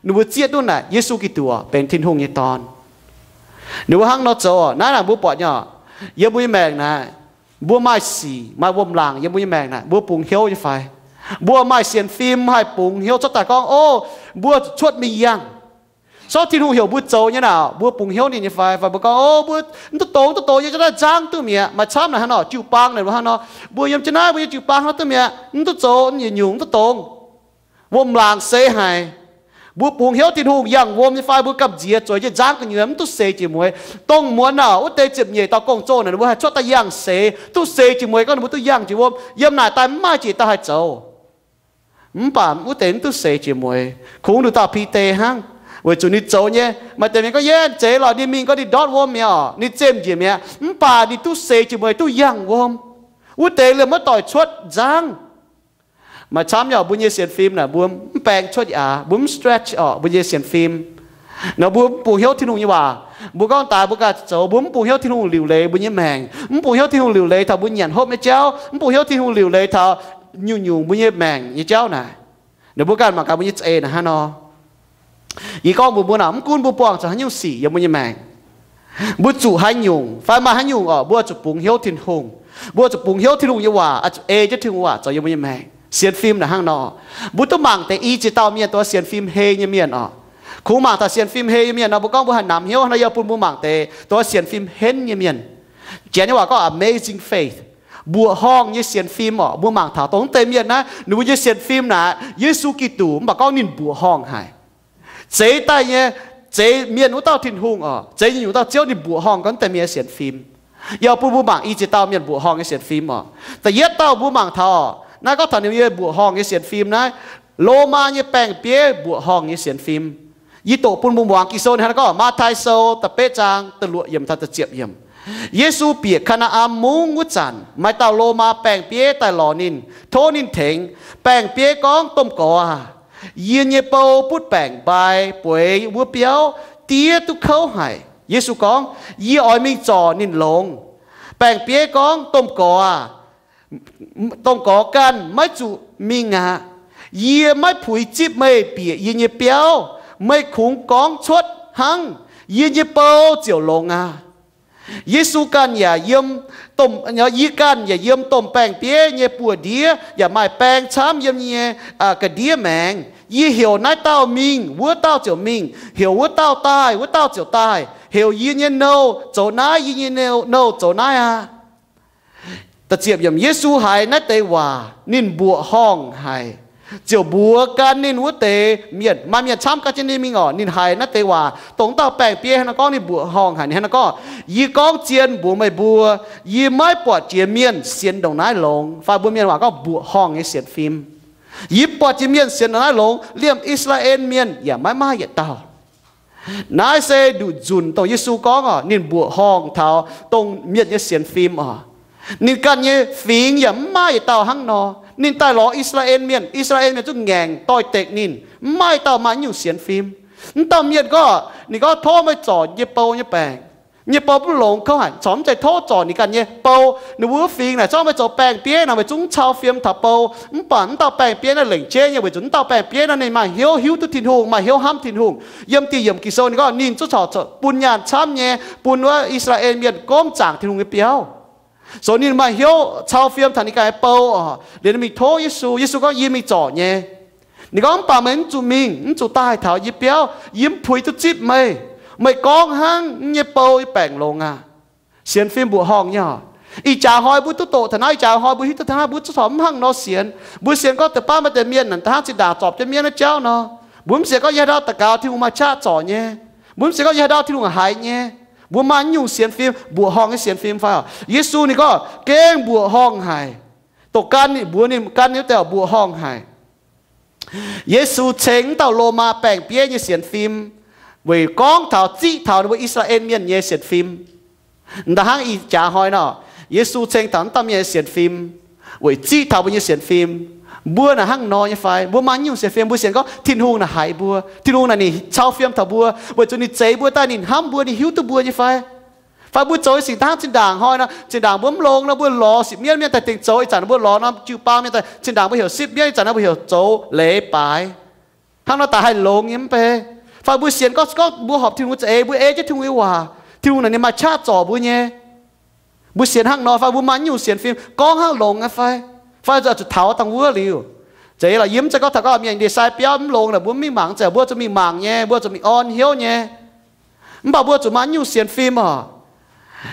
Ninh mbuo zieqv duqv naaic Yesu Giduc benx Tin-Hungh nyei Dorn. Ninh mbuo hnangv nor zoux oc. Naaiv naaic mbuo buatc nyei oc, yiem mbuo nyei maengc naaic, mbuo maaih sic, maaih wuom-laangc yiem mbuo nyei maengc naaic, mbuo bungx hnyouv nyei fai? Mbuo maaih sienx fim haih bungx hnyouv cuotv daaih gorngv, Ov, mbuo zuqc cuotv mingh yangh. Sortv Tin-Hungh heuc mbuo zoux nyei naaic, mbuo bungx hnyouv ninh nyei fai? Fai mbuo gorngv, Ov, mbuo mv duqv dongz, mv duqv dongz, yie jienv naaiv nzangv duqv mi'aqv. Maaih camv naaic hnangv nor, jiu-baang naaic mbuo hnangv nor, mbuo yiem jienv naaiv, mbuo nyei jiu-baang hnangv duqv mi'aqv, mv duqv zoux, yietc nyungc mv duqv dongz. Wuom-laangc seix haic. Mbuo bungx hnyouv Tin-Hungh yangh wuom nyei fai? Mbuo gamh nziex zueiz jienv nzangv gu'nyuoz mv duqv seix jiex mueiz. Dongh muonz naaic wuov deix ziepc nyeic dauh gong-zoh naaic, ninh mbuo haih cuotv daaih yangh seix, duqv seix jiex mueiz gorngv ninh mbuo duqv yangh jiex wuom. Yiem naaic daaih mv maaih jiex dauh haih zoux. Mv baac wuov deix mv duqv seix jiex mueiz. Kungx nduqc dauh Bide hnangv, weic zuqc ninh zoux nyei, maaih deix mienh gorngv, Yie zeiz lorqc, ninh mingh gorngv ninh ndortv wuom mi'aqv oc, ninh zemh njiec mi'aqv. Mv baac ninh duqv seix jiex mueiz, duqv yangh wuom. Wuov deix liemh maiv doic cuotv nzangv. Maaih camv nyei oc, mbuo nyei sienx fim naaic, mbuo mv baeng cuotv aax, mbuo mv stretch oc, mbuo nyei sienx fim. Nor mbuo mv bungx hnyouv Tin-Hungh nyei waac. Mbuo gorngv daaix mbuo ganh zoux, mbuo mv bungx hnyouv Tin-Hungh liuc leiz mbuo nyei maengc, mv bungx hnyouv Tin-Hungh liuc leiz taux mbuo nyanc hopv nyei jauv, mv bungx hnyouv Tin-Hungh liuc leiz taux nyungc-nyungc mbuo nyei maengc nyei jauv naaic. Nor mbuo ganh mangc gaax mbuo nyei za'eix naaic hnangv nor. Yie gorngv mbuox mbuo naaic, mv gunv mbuo buangh zuqc haaix nyungc sic yiem mbuo nyei maengc, mbuo zuqc haaix nyungc fai maaih haaix nyungc oc, mbuo zuqc bungx hnyouv Tin-Hungh. Mbuo zuqc bungx hnyouv Tin-Hungh nyei waac, oix zuqc ei jienv Tin-Hungh waac zoux yiem mbuo nyei maengc. Sienx fim naaic hnangv nor. Mbuo duqv mangc deix i ziex dauh mienh, dongh sienx fim hei nyei mienh oc. Kungx mangc taux sienx fim hei nyei mienh nor, mbuo gorngv mbuo haih namx hnyouv hnangv nor, yie bun mbuo mangc deix dongh sienx fim henv nyei mienh. Janx nyei waac gorngv amazing faith, mbuoqc horngh nyei sienx fim oc. Mbuo mangc taux dongh deix mienh naaiv, ninh mbuo nyei sienx fim naaic, Yesu Giduc mv baac gorngv ninh mbuoqc horngh haic. Zeix daaih nyei, zeix mienh wuov dauh Tin-Hungh oc, zeix nyungc-nyungc dauh Ziouv, ninh mbuoqc horngh gorngv deix mienh sienx fim. Yie bun mbuo mangc i ziex dauh mienh mbuoqc horngh nyei sienx fim oc. Da'yietv dauh mbuo mangc taux, naaiv gorngv taux ninh mbuo nyei mbuoqc horngh nyei sienx fim naaiv, Lomaa nyei baeng-bieiv mbuoqc horngh nyei sienx fim. Yie doqc bun mbuo muangx Ging-Sou ninh hnangv naaiv gorngv, Matv^tai Sou da'betv zaang da'luoqc yiemc taux da'ziepc yiemc. Yesu bieqc Kaa^naa^an Mungv wuov zanc, maaih dauh Lomaa baeng-bieiv daaih lorz ninh, tov ninh tengx. Baeng-bieiv gorngv, Domh Gorx aah! Yie nyei bou butv baengc mbai bueix wuov biauv diev duqv kouv haic. Yesu gorngv, Yie oix mingh zorc ninh longx. Baeng-bieiv gorngv, Domh Gorx aah! Domh Gorx ganh maiv zuqc mingh aqv. Yie maiv puix zipv meih bieqc yie nyei biauv. Meih kungx gorngv cuotv hnangv, yie nyei bou ziouc longx aqv. Yesu ganh yaac yiem, yie ganh yaac yiem domh baeng-bieiv nyei buoz-ndiev yaac maaih baeng camv yiem nyei ga'ndiev maengx. Yie heuc naaiv dauh mingh, wuov dauh ziouc mingh, heuc wuov dauh daaih, wuov dauh ziouc daaih. Heuc yie nyei nouh zoux naaiv, yie nyei nouh zoux naaiv aqv. Yesu haiz naaiv deix waac, ninh mbuoqc horngh haic, ziouc mbuox gan ninh wuov deix mienh, maaih mienh camv gan jienv ninh mingh oc. Ninh haiz naaiv deix waac, dongh dauh baeng-bieiv hnangv naaiv gorngv, ninh mbuoqc horngh haic, ninh hnangv naaiv gorngv, Yie gorngv zien mbuox meih mbuo, yie maiv buatc jiex mienh sienx ndongc naaiv longx. Fai mbuo mienh waac gorngv mbuoqc horngh nyei sienx fim. Yie maiv buatc jiex mienh sienx ndongc naaiv longx, liemh I^saa^laa^en Mienh yaac maiv maaih yietc dauh. Naaiv se nduqc nzunc dongh Yesu gorngv oc, ninh mbuoqc horngh taux dongh mienh nyei sienx fim oc. Ninh ganh nyei fingx yaac maiv maaih yietc dauh hnangv nor. Ninh daaih lorz I^saa^laa^en Mienh, I^saa^laa^en Mienh zungv ngaengc doix-dekc ninh, maiv maaih dauh maaih naaiv nyungc sienx fim. Naaiv dauh mienh gorngv, ninh gorngv, Tov meih zorc yie nyei bou nyei baengc. Yie nyei bou mv longx kouv haic. Corc mv zeiz tov zorc ninh ganh nyei bou. Ninh mbuo wuov fingx naaic, zorqv meih zoux baeng-bieiv naaic, meih zungv cau fiem taux bou. Mv baac naaiv dauh baeng-bieiv naaiv lengc jeiv nyei, weic zuqc naaiv dauh baeng-bieiv naaiv ninh maaih hnyouv hiuv duqv Tin-Hungh, maaih hnyouv hnamv Tin-Hungh. Yiem dieh yiemc Ging-Sou ninh gorngv, ninh zungv corc bun nyaanh camv nyei bun wuov I^saa^laa^en Mienh gomv zaangc Tin-Hungh nyei biauv. So ninh maaih hnyouv cau fiem taux ninh ganh nyei bou oc. Liuz ninh mingh tov Yesu. Yesu gorngv, Yie mingh zorc nyei. Ninh gorngv, Mv baac meih mv zuqc mingh, mv zuqc daaih taux yie biauv. Yie mv puix duqv zipv meih. Meih gorngv hnangv nyei bou nyei baengc longx aqv. Sienx fim mbuoqc horngh nyei oc. Ih jaax hnoi mbuo duqv doqc taux naaiv, ih jaax hnoi mbuo hiuv duqv taux naaiv, mbuo zuqc taux mv hnangv nor sienx. Mbuo sienx gorngv deix baav maaih deix mienh naaic da'hnangv zinh ndaangc zorpc jienv mienv naaiv jauv nor, mbuo mv sienx gorngv yie haaix ndau daux gaux Tin-Hungh maaih qaqv zorc nyei. Mbuo mv sienx gorngv yie haaix ndau Tin-Hungh haiz nyei. Mbuo maaih naaiv nyungc sienx fim, mbuoqc horngh nyei sienx fim fai oc? Yesu ninh gorngv gengh mbuoqc horngh haic. Dongh gan ninh mbuox ninh gan nyei wuov deix mbuoqc horngh haic. Yesu ceng wuov dauh Lomaa baeng-bieiv nyei sienx fim weic gorngv taux, ziqv taux ninh mbuo I^saa^laa^en Mienh nyei sienx fim. Da'hnangv ih jaax hnoi nor, Yesu ceng taux wuov dauh mienh nyei sienx fim weic ziqv taux mbuo nyei sienx fim. Mbuo naaic hnangv nor nyei fai? Mbuo maaih nyungc sienx fim, mbuo sienx gorngv Tin-Hungh naaic haiz mbuo, Tin-Hungh naaic ninh cau fiem taux mbuo, weic zuqc ninh zeix mbuo daaih, ninh hnamv mbuo, ninh hiuv duqv mbuo nyei fai? Fai mbuo zoux nyei sic da'hnangv zinh ndaangc hnoi nor, zinh ndaangc mbuo mv longx nor, mbuo lorz sipv mienv, mienh daaih dingc zoux, ih zanc mbuo lorz norm jiu-baang mienh daaih, zinh ndaangc mbuo heuc sipv mienv, ih zanc mbuo heuc zoux leiz-baaix. Hnangv nor daaih haih longx nyei mv bei? Fai mbuo sienx gorngv, gorngv mbuo horpc Tin-Hungh za'eix, mbuo ei jienv Tin-Hungh nyei waac, Tin-Hungh naaic ninh maaih qaqv zorc mbuo nyei. Mbuo sienx hnangv nor fai? Mbuo maaih nyungc sienx fim gorngv hnangv longx nyei fai? Fai zuqc taux dangh wuov liuz, zeiz lorqc. Yie mv zeiz gorngv taux gorngv mienh ndie-sai biauv mv longx naaic mbuo mv mingh mangc, zeiz mbuo zuqc mingh mangc nyei, mbuo zuqc mingh orn hnyouv nyei. Mv baac mbuo zuqc maaih nyungc sienx fim oc.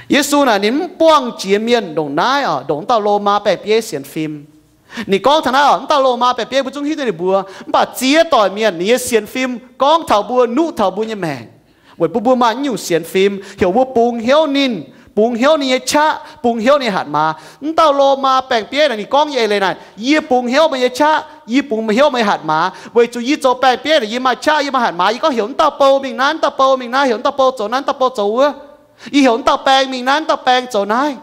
Yesu naaic ninh mv buangh jiex mienh ndongc naaiv oc, ndongc wuov dauh Lomaa baeng-bieiv sienx fim. Ninh gorngv taux naaiv oc, wuov dauh Lomaa baeng-bieiv mbuo zungv hiuv duqv ninh mbuox, mv baac ziex doic mienh ninh nyei sienx fim gorngv taux mbuo, nuqv taux mbuo nyei maengc. Weic bun mbuo maaih naaiv nyungc sienx fim, heuc mbuo bungx hnyouv ninh, bungx hnyouv ninh nyei qaqv, bungx hnyouv ninh nyei hatc maaz. Wuov dauh Lomaa baeng-bieiv naaic ninh gorngv nyei eix leiz naaic, yie bungx hnyouv meih nyei qaqv, yie bungx hnyouv meih nyei hatc maaz, weic zuqc yie zoux baeng-bieiv naaic yie maaih qaqv, yie maaih hatc maaz, yie gorngv heuc wuov dauh bou mingh naaiv, wuov dauh bou mingh naaiv, heuc wuov dauh bou zoux naaiv, wuov dauh bou zoux wuov. Yie heuc wuov dauh baeng mingh naaiv, wuov dauh baeng zoux naaiv.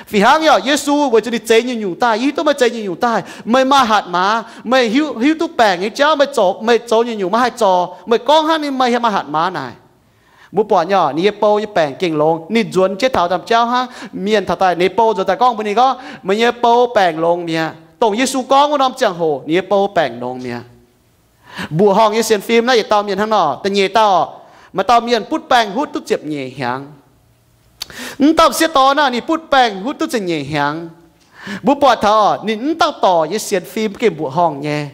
Fih hnangv yaac Yesu weic zuqc ninh zeix nyungc-nyungc daaih, yie hiuv duqv meih zeix nyungc-nyungc daaih, meih maaih hatc maaz, meih hiuv, hiuv duqv baengc nyei jauv, meih zoux, meih zoux nyungc-nyungc meih haih zorc, meih gorngv hnangv ninh, meih maaih hatc maaz naaic. Mbuo buatc nyei, ninh nyei bou nyei baengc gengh longx, ninh nzuonx jienv taux ndaamv-jauv hnangv. Mienh taux daaih ninh nyei bou nzuonx daaih gorngv mbuox ninh gorngv, meih nyei bou baengc longx mi'aqv. Dongh Yesu gorngv wuov norm ziangh hoc ninh nyei bou baengc longx mi'aqv. Mbuoqc horngh nyei sienx fim naaiv yietc dauh mienh hnangv nor. Da'nyeic dauh, maaih dauh mienh butv baengh hutv duqv ziepc nyeic hnyangx. Wuov dauh m'sieqv dorn naaic ninh butv baengh hutv duqv ziepc nyeic hnyangx. Mbuo buatc taux ninh wuov dauh dorc nyei sienx fim gengh mbuoqc horngh nyei.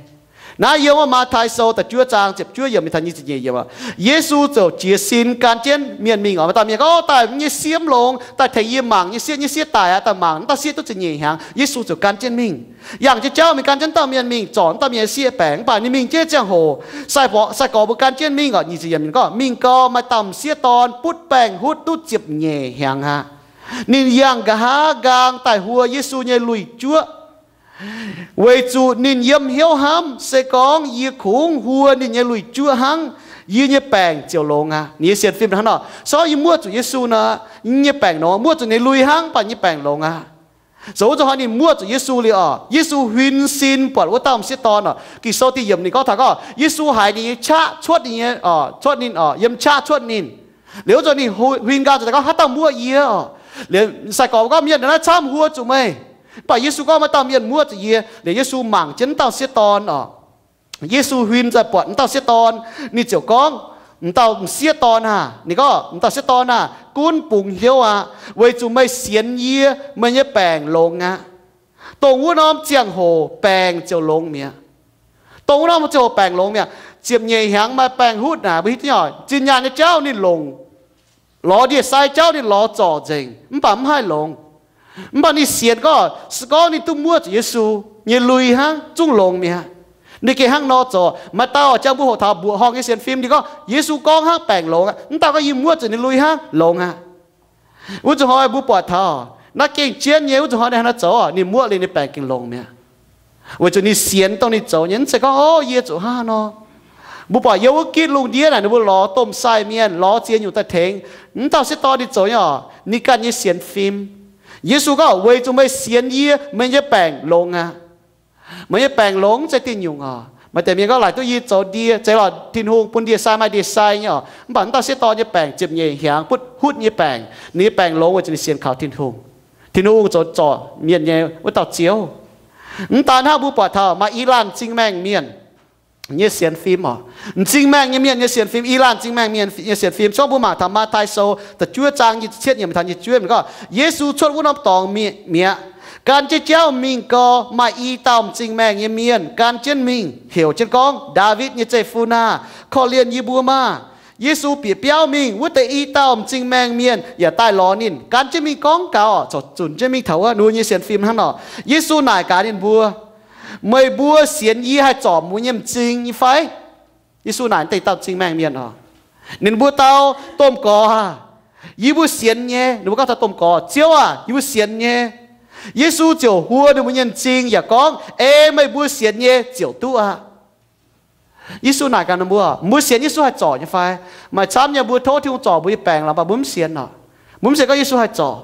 Naaiv yiem wuov Matv^tai Sou da'juov zaang ziepc juov yiemc mingh taux nyic ziepc nyeic yiemc, Yesu ziouc jiez sin gan jienv mienh mingh oc. Maaih dauh mienh gorngv, daaih nyei sieqv mv longx, daaih tengx yie mangc nyei sieqv, nyei sieqv daic aqv. Daaih mangc wuov dauh sieqv duqv ziepc nyeic hnyangx. Yesu ziouc gan jienv mingh, yangh jienv jauv mingh gan jienv dauh mienh mingh zorc wuov dauh mienh nyei sieqv baengc. Mv baac ninh mingh jienv ziangh hoc, sai-gorx, sai-gorx mbuo gan jienv mingh oc. Nyic ziepc yiemc ninh gorngv, mingh gau, maaih dauh m'sieqv dorn butv baengh hutv duqv ziepc nyeic hnyangx aqv. Ninh yangh nqa'haav nqaang daaih huo Yesu nyei lui-juoqv, weic zuqc ninh yiem hnyouv hnamv, se gorngv yie kungx huo ninh nyei lui-juoqv hnangv, yie nyei baengc ziouc longx aqv. Ninh nyei sienx fim hnangv nor, se gorngv yie muoqv zuqc Yesu nor, yie nyei baengc longx. Muoqv zuqc ninh lui hnangv, mv baac yie nyei baengc longx aqv. Zoux wuov zanc hnoi ninh muoqv zuqc Yesu liuz oc, Yesu huin sin buatc wuov dauh m'sieqv dorn oc. Ging-Sou da'yietv yiemc ninh gorngv taux gorngv Yesu haiz ninh nyei qaqv cuotv ninh nyei, cuotv ninh oc, yiem qaqv cuotv ninh. Liuz wuov zanc ninh huin nqaang zuqc daaih gorngv, haaix dauh muoqv yie oc? Liuz sai-gorx gorngv, mienh naaiv camv huo zuqc meih. Mv baac Yesu gorngv, maaih dauh mienh muoqv zuqc yie. Liuz Yesu mangc jienv wuov dauh sieqv dorn oc. Yesu huin daaih buatc wuov dauh sieqv dorn, ninh ziouc gorngv, m'dauh m'sieqv dorn aah, ninh gorngv, m'dauh sieqv dorn aah, gunv bungx hnyouv aqv, weic zuqc meih sienx yie, meih nyei baengc longx aqv. Dongh wuov norm ziangh hoc baengc ziouc longx mi'aqv. Dongh wuov norm ziangh hoc baengc longx mi'aqv. Ziepc nyeic hnyangx maaih baengh hutv naaic, mbuo hiuv duqv nyei, zinh nyaanh nyei jauv ninh longc, lorz ndie-sai jauv ninh lorz zorc nzengc, mv baac mv haih longx. Mv baac ninh sienx gorngv, se gorngv ninh duqv muoqv zuqc Yesu nyei lui hnangv, zungv longx mi'aqv. Ninh gengh hnangv nor zoux. Maaih dauh jang mbuo hoqc taux mbuoqc horngh nyei sienx fim, ninh gorngv, Yesu gorngv hnangv baengc longx aqv. Mv dauh gorngv, yie muoqv zuqc ninh lui hnangv, longx aqv. Wuov zanc hnoi mbuo buatc taux naaiv gengh jienv nyei, wuov zanc hnoi ninh hnangv naaiv zoux, ninh muoqv liuz ninh baengc gengh longx mi'aqv. Weic zuqc ninh sienx dongh ninh zoux nyei, mv zeiz gorngv, o, yie zuqc hnangv nor. Mbuo buatc yiem wuov gitv lungh ndiev naaic, ninh mbuo lorz domh sai mienh, lorz ziex nyungc daaih tengx. Mv dauh sieqv dorn ninh zoux nyei oc, ninh ganh nyei sienx fim. Yesu gorngv, weic zuqc meih sienx yie, meih nyei baengc longx aqv. Meih nyei baengc longx mv zeiz diuh nyungc oc. Maaih deix mienh gorngv, laaic duqv yie zoux ndie, zeiz lorqc, Tin-Hungh bun ndie-sai maaih ndie-sai nyei oc. Mv baac mv dauh sieqv dorn nyei baengc ziepc nyeic hnyangx butv hutv nyei baengc. Ninh nyei baengc longx weic zuqc ninh sienx kaux Tin-Hungh. Tin-Hungh zoux zorc mienh nyei wuov dauh Ziouv. Mv daan hnangv, mbuo buatc taux maaih i laanh m'zing maengh mienh nyei sienx fim oc. M'zing maengh nyei mienh nyei sienx fim, i laanh m'zing maengh mienh nyei sienx fim. Se gorngv mbuo mangc taux Matv^tai Sou da'juov zaang nyic ziepc cietv yiemc taux nyic ziepc juov yiemc gorngv, Yesu cuotv wuov norm dorngx mi'aqv, gan jienv jauv mingh gau, maaih i dauh m'zing maengh nyei mienh gan jienv mingh, heuc jienv gorngv, Ndaawitv nyei zeiv-fun aah! Korv-lienh yie mbuo maah! Yesu bieqc biauv mingh, wuov deix i dauh m'zing maengh mienh yaac daaih lorz ninh, gan jienv mingh gorngv gaux, corc zunc jienv mingh taux wuov. Ninh mbuo nyei sienx fim hnangv nor. Yesu naaic gaax ninh mbuo, Meih mbuo sienx yie haih zorc mbuo nyei m'zing nyei fai? Yesu naaic deix dauh m'zing maengh mienh oc. Ninh mbuo dau, Domh Gorx aah, yie mbuo sienx nyei. Ninh mbuo gorngv taux domh gorx, Ziouv aah, yie mbuo sienx nyei. Yesu ziouc huo ninh mbuo nyei m'zing yaac gorngv, Ei meih mbuo sienx nyei ziouc duqv aqv. Yesu naaic gaax ninh mbuo, Mbuo sienx Yesu haih zorc nyei fai? Maaih camv nyei mbuo tov Tin-Hungh zorc mbuo nyei baengc lorqc, mv baac mbuo mv sienx oc. Mbuo mv sienx gorngv Yesu haih zorc.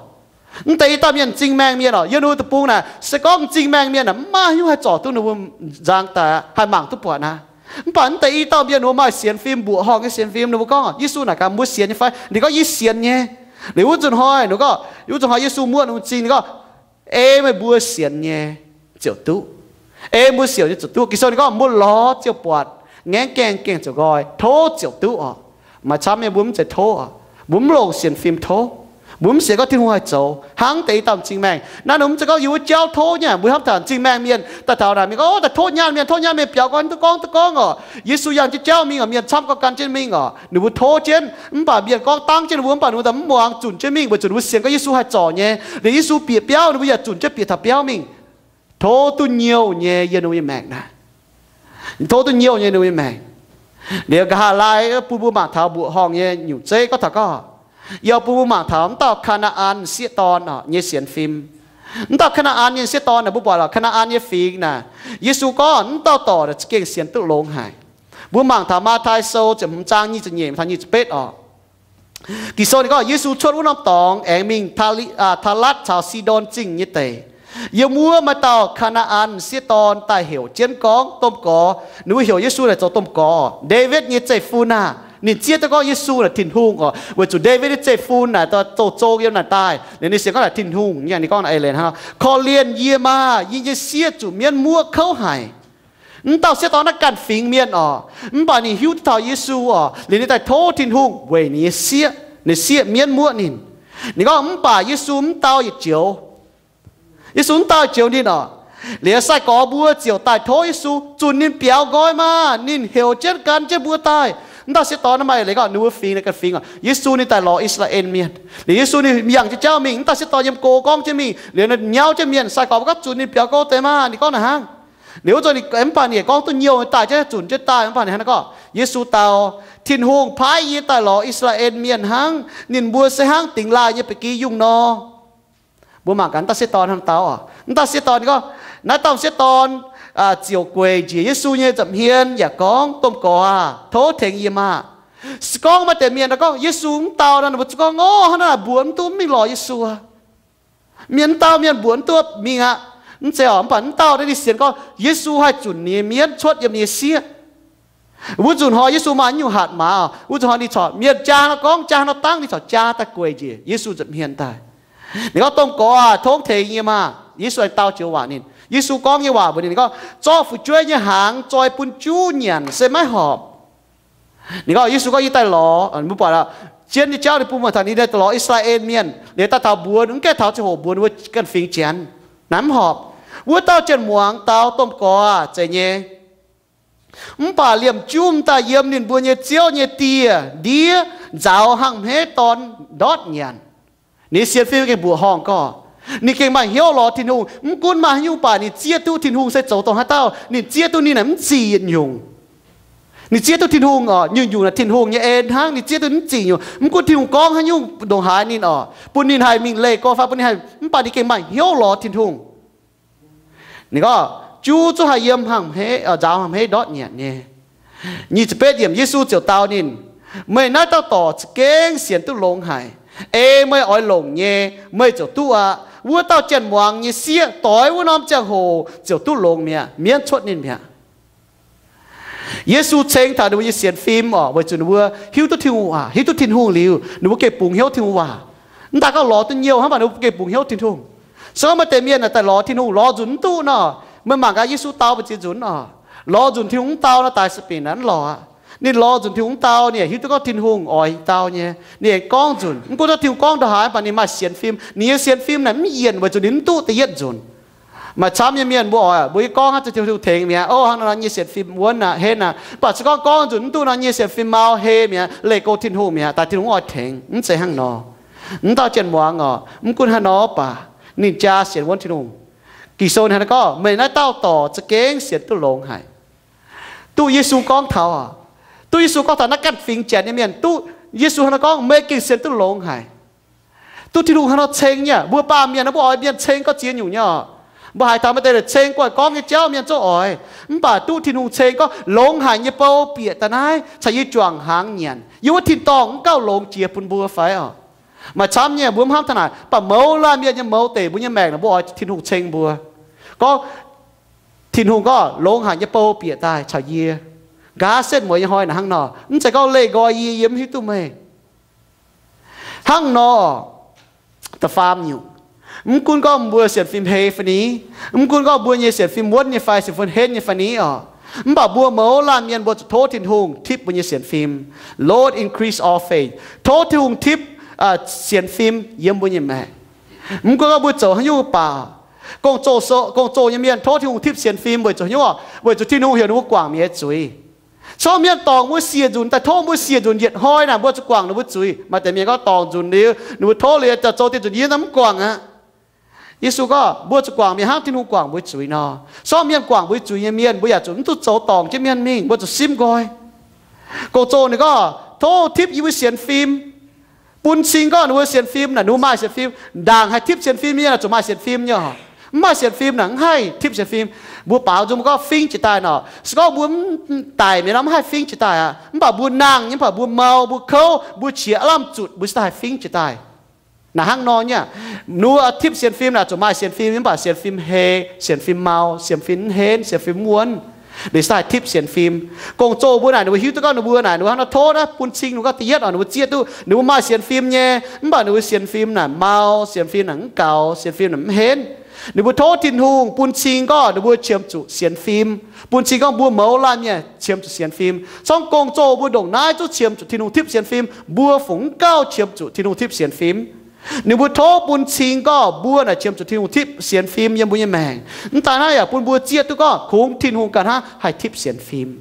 Mv deix i dauh mienh m'zing maengh mienh oc, yiem ninh mbuo deic-bung naaic, se gorngv m'zing maengh mienh aah, mv maaih haaix nyungc haih zorc duqv ninh mbuo nzang daaih haih mangc duqv buatc naaic. Mv baac mv deix i dauh mienh ninh mbuo maaih sienx fim, mbuoqc horngh nyei sienx fim, ninh mbuo gorngv, Yesu naaic gaax, Mbuo sienx nyei fai? Ninh gorngv, Yie sienx nyei. Liuz wuov nzunc hnoi ninh gorngv, wuov nzunc hnoi Yesu muoqv ninh mbuo m'zing, ninh gorngv, Ei meih mbuo sienx nyei ziouc duqv. Ei mbuo sienx nyei ziouc duqv. Ging-Sou ninh gorngv, Mbuo lorz ziouc buatc, ngaengv gaengh, gaengh ziouc nqoi, tov ziouc duqv oc. Maaih camv nyei mbuo mv zeiz tov oc. Mbuo mv longc sienx fim tov. Mbuo mv sienx gorngv Tin-Hungh haih zoux hnangv deix i dauh m'zing maengh. Naaiv ninh mbuo mv zeiz gorngv yie mbuo jauv tov nyei, mbuo hnamv taux m'zing maengh mienh daaih taux naaic mingh gorngv, Daaih tov nyaanh mienh, tov nyaanh mienh biaux gorngv duqv gorngv, duqv gorngv oc. Yesu yangh jienv jauv mingh oc, mienh camv gorngv gan jienv mingh oc. Ninh mbuo tov jienv, mv baac mienh gorngv dangv jienv ninh mbuo, mv baac ninh mbuo daaih mv muangx, zunc jienv mingh weic zuqc ninh mbuo sienx gorngv Yesu haih zorc nyei. Liuz Yesu bieqc biauv, ninh mbuo yaac zunc jienv bieqc taux biauv mingh. Tov duqv nyouh nyei yiem ninh mbuo nyei maengc naaic. Tov duqv nyouh nyei ninh mbuo nyei maengc. Liuz nqa'haav laai bun mbuo mangc taux mbuoqc horngh nyei nyungc zeiv gorngv taux gorngv, yie bun mbuo mangc taux m'dauh Kaa^naa^an sieqv dorn nyei sienx fim. M'dauh Kaa^naa^an nyei sieqv dorn naaic, mbuo buatc lorqc, Kaa^naa^an nyei fingx naaic, Yesu gorngv m'dauh dorc naaic za'gengh sienx duqv longx haic. Mbuo mangc taux Matv^tai Sou ziepc hmz zaang nyic ziepc nyeic taux nyic ziepc betv oc. Ging-Sou ninh gorngv Yesu cuotv wuov norm dorngx aengx mingh Taalatv caux Sidon Zingh nyei deic. Yiem wuov maaih dauh Kaa^naa^an sieqv dorn daaih heuc jienv gorngv, Domh Gorx. Ninh mbuo heuc Yesu naaic zoux Domh Gorx, Ndaawitv nyei zeiv-fun aah! Ninh zieqv duqv gorngv Yesu naaic Tin-Hungh oc, weic zuqc Ndaawitv nyei zeiv-fun naaic zoux zong yiem naaic daaih. Liuz ninh sienx gorngv naaic Tin-Hungh nyei, ninh gorngv naaic eix leiz hnangv nor, Korv-lienh yie maah! Yie nyei sieqv zuqc mienv muoqv kouv haic. Mv dauh sieqv dorn naaiv ganh fingx mienh oc, mv baac ninh hiuv duqv taux Yesu oc, liuz ninh daaih tov Tin-Hungh weic ninh nyei sieqv, ninh sieqv mienv muoqv ninh. Ninh gorngv mv baac Yesu mv dau yietc joux. Yesu mv dau yietc joux ninh oc. Liuz sai-gorx mbuo ziouc daaih tov Yesu zunc ninh biaux nqoi maah! Ninh heuc jienv gan jienv mbuo daaih. Mv dauh sieqv dorn naaiv maaih eix leiz gorngv ninh mbuo fingx naaiv ganh fingx oc, Yesu ninh daaih lorz I^saa^laa^en Mienh. Liuz Yesu ninh yangh jienv jauv mingh, mv dauh sieqv dorn yiem go gorngv jienv mingh. Liuz ninh nyauv jienv mienh, sai-gorx mbuo gorngv zunc ninh biaux nqoi deix maah! Ninh gorngv naaic hnangv. Liuz wuov zanc mv baac ninh gorngv duqv nyouh daaih jienv, zunc jienv daaih, mv baac ninh hnangv naaiv gorngv, Yesu dau, Tin-Hungh paaiv yie daaih lorz I^saa^laa^en Mienh hnangv. Ninh mbuo se hnangv dingx laaih nyei ba'gi yungh nor. Mbuo mangc gaax mv dauh sieqv dorn hnangv dau oc. Mv dauh sieqv dorn ninh gorngv, naaiv dauh sieqv dorn ziouc gueic njiec Yesu nyei nza'hmien yaac gorngv, Domh Gorx aah, tov tengx yie maah! Se gorngv maaih deix mienh gorngv Yesu mv dau nor, ninh mbuo zungv gorngv, Ngorc hnangv naaic mbuox mv duqv, mv mingh lorz Yesu aqv. Mienh mv dau, mienh mbuox mv duqv, mingh aqv. Mv zeiz oc, mv baac mv dauh naaiv ninh sienx gorngv Yesu haih zunc ninh nyei mienv cuotv yiem ninh nyei sieqv. Wuov nzunc hnoi Yesu maaih nyungc hatc maaz oc. Wuov nzunc hnoi ninh corc mienh jaa nor gorngv, jaa nor dangv, ninh corc jaa daaih gueic njiec Yesu nza'hmien daaih. Ninh gorngv, Domh Gorx aah, tov tengx yie maah! Yesu aengx dau joux waac ninh. Yesu gorngv nyei waac mbuox ninh, ninh gorngv, Zorqv fu'jueiv nyei hnaangx zoi bun juv nyanc se maiv horpc. Ninh gorngv, Yesu gorngv, Yie daaih lorz, mbuo buatc zien nyei jauv ninh bun muoz-taux ninh daaih lorz I^saa^laa^en Mienh, liuz daaih taux mbuox, mv gaengh taux ziangh hoc mbuox ninh mbuo ganh fingx Janx. Naaiv mv horpc. Wuov dauh jienv muangx dau, Domh Gorx aah, zeiz nyei. Mv baac liemh jumv daaih yiem ninh mbuo nyei Ziouv nyei dieh ndiev nzaaux hangh hmeiv dorn ndortv nyanc. Ninh sienx fim gengh mbuoqc horngh gorngv, ninh gengh maaih hnyouv lorz Tin-Hungh. Mv gunv maaih haaix nyungc, mv baac ninh zieqv duqv Tin-Hungh se zoux dongh haaix dauh. Ninh zieqv duqv ninh naaic mv zic yietc nyungc. Ninh zieqv duqv Tin-Hungh oc, nyungc-nyungc naaic Tin-Hungh nyei en hnangv. Ninh zieqv duqv mv zic nyungc. Mv gunv Tin-Hungh gorngv haaix nyungc ndongc haaix ninh oc, bun ninh haih mingh leih go fai bun ninh haih, mv baac ninh gengh maaih hnyouv lorz Tin-Hungh. Ninh gorngv, Juv zungv haih yiem hangh hmeiv, nzaaux hangh hmeiv ndortv nyanc nyei. Nyic ziepc betv yiemc, Yesu ziouc dau ninh, Meih naaiv dauh dorc za'gengh sienx duqv longx haic. Ei meih oix longc nyei, meih ziouc duqv aqv. Wuov dauh janx-muangz nyei sieqv doix wuov norm ziangh hoc ziouc duqv longx mi'aqv, mienv cuotv ninh mi'aqv. Yesu ceng taux ninh mbuo nyei sienx fim oc, weic zuqc ninh mbuo hiuv duqv Tin-Hungh waac, hiuv duqv Tin-Hungh liuz, ninh mbuo gengh bungx hnyouv Tin-Hungh waac. Mv daaih gorngv lorz duqv nyouh hnangv, mv baac ninh mbuo gengh bungx hnyouv Tin-Hungh. Se gorngv maaih deix mienh naaic daaih lorz Tin-Hungh, lorz nzunc mv duqv nor, meih mangc gaax Yesu dau mbu'ziex nzunc oc. Lorz nzunc Tin-Hungh mv dau nor, daaih sipingc naaic mv lorz aqv. Ninh lorz nzunc Tin-Hungh mv dau, ninh hiuv duqv gorngv Tin-Hungh oix dau nyei, ninh aengx gorngv nzunc. Mv gunv gorngv Tin-Hungh gorngv ndongc haaix, mv baac ninh maaih sienx fim. Ninh nyei sienx fim naaic mv yienc weic zuqc ninh mv duqv da'yietv nzunc. Maaih camv nyei mienh mbuo oix, mbuo yie gorngv hnangv zuqc Tin-Hungh tengx mi'aqv, o, hnangv nor nyei sienx fim wuonv aqv, henv aqv. Mv baac se gorngv gorngv nzunc mv duqv nor nyei sienx fim mau, hei mi'aqv, leih go Tin-Hungh mi'aqv, daaih Tin-Hungh oix tengx. Mv zeiz hnangv nor. Mv dauh jienv muangx oc, mv gunv hnangv nor baac, ninh jaa sienx wuonv Tin-Hungh. Ging-Sou ninh hnangv naaiv gorngv, meih naaiv dauh dorc za'gengh sienx duqv longx haic. Duqv Yesu gorngv taux, duqv Yesu gorngv taux naaiv ganh fingx Janx nyei mienh, duqv Yesu hnangv naaiv gorngv, meih gengh sienx duqv longx haic. Duqv Tin-Hungh hnangv nor ceng nyei. Mbuo baamh mienh mbuo oix mienh ceng gorngv ziex nyungc nyei oc. Mbuo haaix taux maaih deix ceng guanh gorngv nyei jauv mienh zungv oix. Mv baac duqv Tin-Hungh ceng gorngv longx haic nyei bou bieqc daaih naaiv caux yie juangc hnaangx nyanc. Yiem wuov tin-dorngh mv gauh longx jiex bun mbuo fai oc? Maaih camv nyei, mbuo mv hnamv taux naaic, mv baac mouz laanh mienh nyei mouz deic mbuo nyei maengc naaic mbuo oix Tin-Hungh ceng mbuo. Gorngv Tin-Hungh gorngv longx haic nyei bou bieqc daaih caux yie. Nqa'haav setv mueiz nyei hnoi naaic hnangv nor, mv zeiz gorngv leih nqoi yie, yie mv hiuv duqv meih. Hnangv nor, da'faam nyungc, mv gunv gorngv mbuo sienx fim hei fai ni, mv gunv gorngv mbuo nyei sienx fim wuonv nyei fai sienx fim henv nyei fai ni oc, mv baac mbuo mouz laanh mienh mbuo zuqc tov Tin-Hungh tipv mbuo nyei sienx fim. Lord, increase our faith. Tov Tin-Hungh tipv sienx fim yiem mbuo nyei maengc. Mv gunv gorngv mbuo zoux haaix nyungc baac, gong-zoh nyei mienh tov Tin-Hungh tipv sienx fim weic zuqc haaix nyungc? Weic zuqc Tin-Hungh heuc ninh mbuo guangc mi'aqv zuiz. Corc mienh dorngc mbuo siec nzunc daaih, tov mbuo siec nzunc yietc hnoi naaic mbuo zuqc guangc ninh mbuo zuiz. Maaih deix mienh gorngv dorngc nzunc liuz ninh mbuo tov liuz daaih zoux dieh nzunc yie naaiv mv guangc aqv. Yesu gorngv mbuo zuqc guangc mienh hnangv Tin-Hungh guangc mbuo zuiz nor. Corc mienh guangc mbuo zuiz nyei mienh, mbuo yaac zuqc mv duqv zoux dorngc jienv mienh mingh, mbuo zuqc simv nqoi. Gong-zoh ninh gorngv tov tipv yie mbuo sienx fim. Bun cing gorngv ninh mbuo sienx fim naaic, ninh mbuo maaih sienx fim. Ndaangc haih tipv sienx fim nyei naaic zuqc maaih sienx fim nyei oc. Mv maaih sienx fim naaic mv haih tipv sienx fim. Mbuo baaux nzung mbuo gorngv fingx jiez daaih nor, se gorngv mbuo mv daic mi'aqv nor mv haih fingx jiez daaih aqv. Mv baac mbuo nangh nyei, mv baac mbuo mau, mbuo kouv, mbuo qiex lamh zuqc, mbuo se haih fingx jiez daaih. Naaic hnangv nor nyei. Ninh mbuo tipv sienx fim naaic zuqc maaih sienx fim, mv baac sienx fim hei, sienx fim mau, sienx fim mv henv, sienx fim mv wuonv, ninh se haih tipv sienx fim. Gong-zoh mbuo naaic ninh mbuo hiuv duqv gorngv ninh mbuo naaic ninh mbuo hnangv nor tov naaiv bun cing ninh mbuo gorngv da'yietv oc, ninh mbuo zieqv duqv ninh mbuo maaih sienx fim nyei, mv baac ninh mbuo sienx fim naaic mau, sienx fim naaic mv gaux, sienx fim naaic mv henv. Ninh mbuo tov Tin-Hungh bun cing gorngv ninh mbuo qiemx zuqc sienx fim, bun cing gorngv mbuo mouz laanh mienh qiemx zuqc sienx fim. Corc gong-zoh mbuo ndongc naaiv zungv qiemx zuqc Tin-Hungh tipv sienx fim, mbuo fungc mv gauh qiemx zuqc Tin-Hungh tipv sienx fim. Ninh mbuo tov bun cing gorngv mbuo naaic qiemx zuqc Tin-Hungh tipv sienx fim yiem mbuo nyei maengc. Mv daaih naaiv yaac bun mbuo zieqv duqv gorngv kungx Tin-Hungh ganh hnangv haih tipv sienx fim.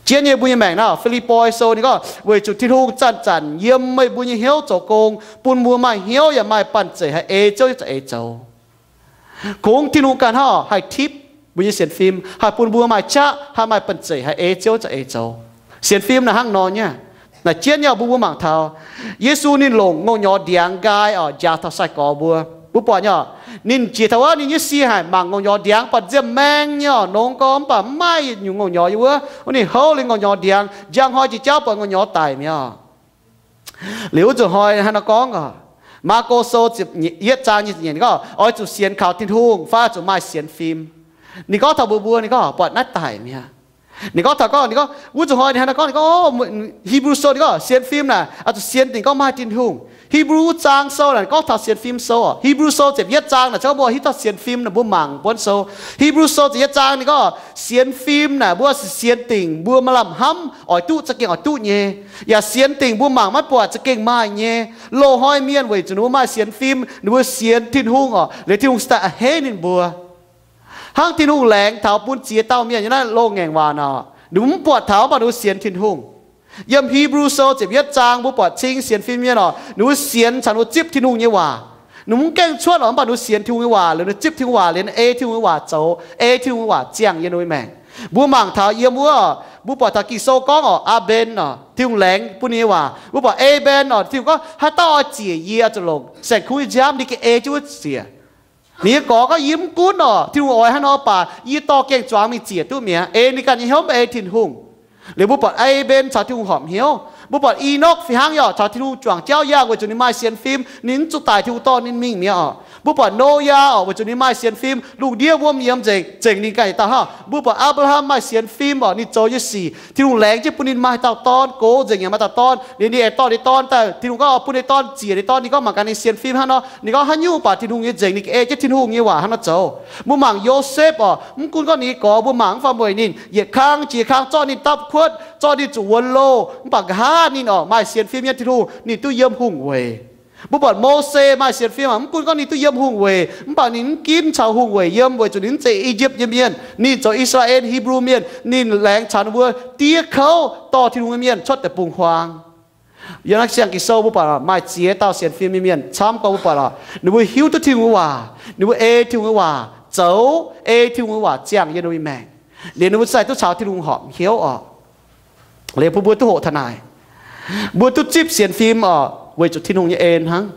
Jienv nyei mbuo nyei maengc naaiv, Fi^lipv^poi Sou ninh gorngv, weic zuqc Tin-Hungh zanc-zanc yiem meih mbuo nyei hnyouv zoux gong, bun mbuo maaih hnyouv yaac maaih banh zeic haih ei Ziouv nyei za'eix zoux. Kungx Tin-Hungh ganh hnangv haih tipv mbuo nyei sienx fim, haih bun mbuo maaih qaqv, haih maaih banh zeic haih ei Ziouv za'eix zoux. Sienx fim naaic hnangv nor nyei. Naaic jienv nyei mbuo, mbuo mangc taux Yesu ninh longc ngongh nyorx ndiangx nqaai oc, njaaux taux sai-gorx mbuo. Mbuo buatc nyei, ninh jiex taux wuov ninh nyei sie haic, mangc ngongh nyorx ndiangx buatc nziemh maeng nyei oc, nongx gorx mv baac mv maaih nyungc ngongh nyorx yiem wuov. Wuov ninh houv liuz ngongh nyorx ndiangx, njang hnoi jiex jauv buatc ngongh nyorx daic mi'aqv. Liuz wuov nzunc hnoi hnangv nor gorngv oc, Maako Sou ziepc yietv zaang nyic ziepc nyeic ninh gorngv, oix zuqc sienx kaux Tin-Hungh fai oix zuqc maaih sienx fim. Ninh gorngv taux mbuo, mbuo ninh gorngv buatc naaiv daic mi'aqv. Ninh gorngv taux gorngv, ninh gorngv wuov nzunc hnoi ninh hnangv nor gorngv, ninh gorngv, Hipv^lu Sou ninh gorngv sienx fim naaic oix zuqc sienx dingc gorngv maaih Tin-Hungh. Hipv^lu zaang sou naaic gorngv taux sienx fim sou oc. Hipv^lu Sou ziepc yietv zaang naaic gorngv mbuo hiuv duqv sienx fim naaic mbuo mangc buonv sou. Hipv^lu Sou ziepc yietv zaang ninh gorngv sienx fim naaic mbuo sienx dingc mbuo maaih lamh hnamv oix duqv za'gengh oix duqv nyei, yaac sienx dingc mbuo mangc maiv buatc za'gengh maaih nyei. Loz-hnoi mienh weic zuqc ninh mbuo maaih sienx fim, ninh mbuo sienx Tin-Hungh oc, liuz Tin-Hungh se daaih a'hneiv ninh mbuo. Hnangv Tin-Hungh laengz taux bun ziex dauh mienh nyei naaiv loz-ngaengc waac oc, ninh mbuo mv buatc taux mv baac ninh mbuo sienx Tin-Hungh. Yiem Hipv^lu Sou ziepc yietv zaang mbuo buatc cing sienx fim mienh oc, ninh mbuo sienx caux ninh mbuo zipv Tin-Hungh nyei waac. Ninh mbuo mv gaengh cuotv oc, mv baac ninh mbuo sienx Tin-Hungh nyei waac, liuz ninh zipv Tin-Hungh waac, liuz ninh ei Tin-Hungh nyei waac zoux, ei Tin-Hungh nyei waac ziangh yiem ninh mbuo maengc. Mbuo mangc taux yiem wuov, mbuo buatc taux Ging-Sou gorngv oc, Aa^mben oc, Tin-Hungh laengz bun ninh nyei waac. Mbuo buatc Aa^mben oc, Tin-Hungh gorngv, haaix dauh oix ziec yie oix zuqc longc saeng-kuv nyei nziaamv, ninh gengh ei jienv wuov ziec. Ninh nyei gorx gorngv, yie mv gunv oc, Tin-Hungh oix hnangv nor baac yie dorh gaeng-zuangx mingh ziec duqv mi'aqv. Ei ninh ganh nyei hnyouv mv ei Tin-Hungh. Liuz mbuo buatc Aa^mben caux Tin-Hungh horpc hnyouv. Mbuo buatc I^nokv fih hnangv yaac caux Tin-Hungh juangc jauv yangh weic zuqc ninh maaih sienx fim, ninh mv zuqc daic Tin-Hungh dorh ninh mingh mi'aqv oc. Mbuo buatc Noyaa oc, weic zuqc ninh maaih sienx fim, lungh ndiev wuom yiem nzengc, zengc ninh ganh yietc dauh hnangv. Mbuo buatc Apc^laa^ham maaih sienx fim oc, ninh zoux nyei sic Tin-Hungh laengz jienv bun ninh maaih dauh dorn, gox nzengc yaac maaih dauh dorn. Liuz ninh aengx dorh ninh dorn daaih, Tin-Hungh gorngv bun ninh dorn ziec ninh dorn, ninh gorngv mangc gaax ninh sienx fim hnangv nor. Ninh gorngv haaix nyungc baac Tin-Hungh nyei nzengc, ninh ga'ei jienv Tin-Hungh nyei waac hnangv nor zoux. Mbuo mangc Yosepv oc, mv gunv gorngv ninh nyei gorx mbuo mangc mv fai mueic ninh yietc kang jiex kang zorqv ninh dapv kuotv, zorqv ninh zuqc wuonx loh, mv baac nqa'haav ninh oc maaih sienx fim nyei Tin-Hungh, ninh duqv yiem hungh weic. Mbuo buatc Mose maaih sienx fim aac, mv gunv gorngv ninh duqv yiem hungh weic, mv baac ninh mv ginv caux hungh weic yiem, weic zuqc ninh mv zeiz I^yipv nyei mienh. Ninh zoux I^saa^laa^en, Hebrew mienh. Ninh laengz caux ninh mbuo diev kouv dorh Tin-Hungh nyei mienh cuotv deic-bung-huaang. Yiem naaiv siang Ging-Sou mbuo buatc maaih ziex dauh sienx fim nyei mienh camv gorngv mbuo buatc oc, ninh mbuo hiuv duqv Tin-Hungh nyei waac, ninh mbuo ei Tin-Hungh nyei waac zoux, ei Tin-Hungh nyei waac ziangh yiem ninh mbuo nyei maengc, liuz ninh mbuo ziouc duqv caux Tin-Hungh horpc hnyouv oc. Liuz bun mbuo duqv hoqc taux naaic, mbuo duqv zipv sienx fim oc, weic zuqc Tin-Hungh nyei en hnangv.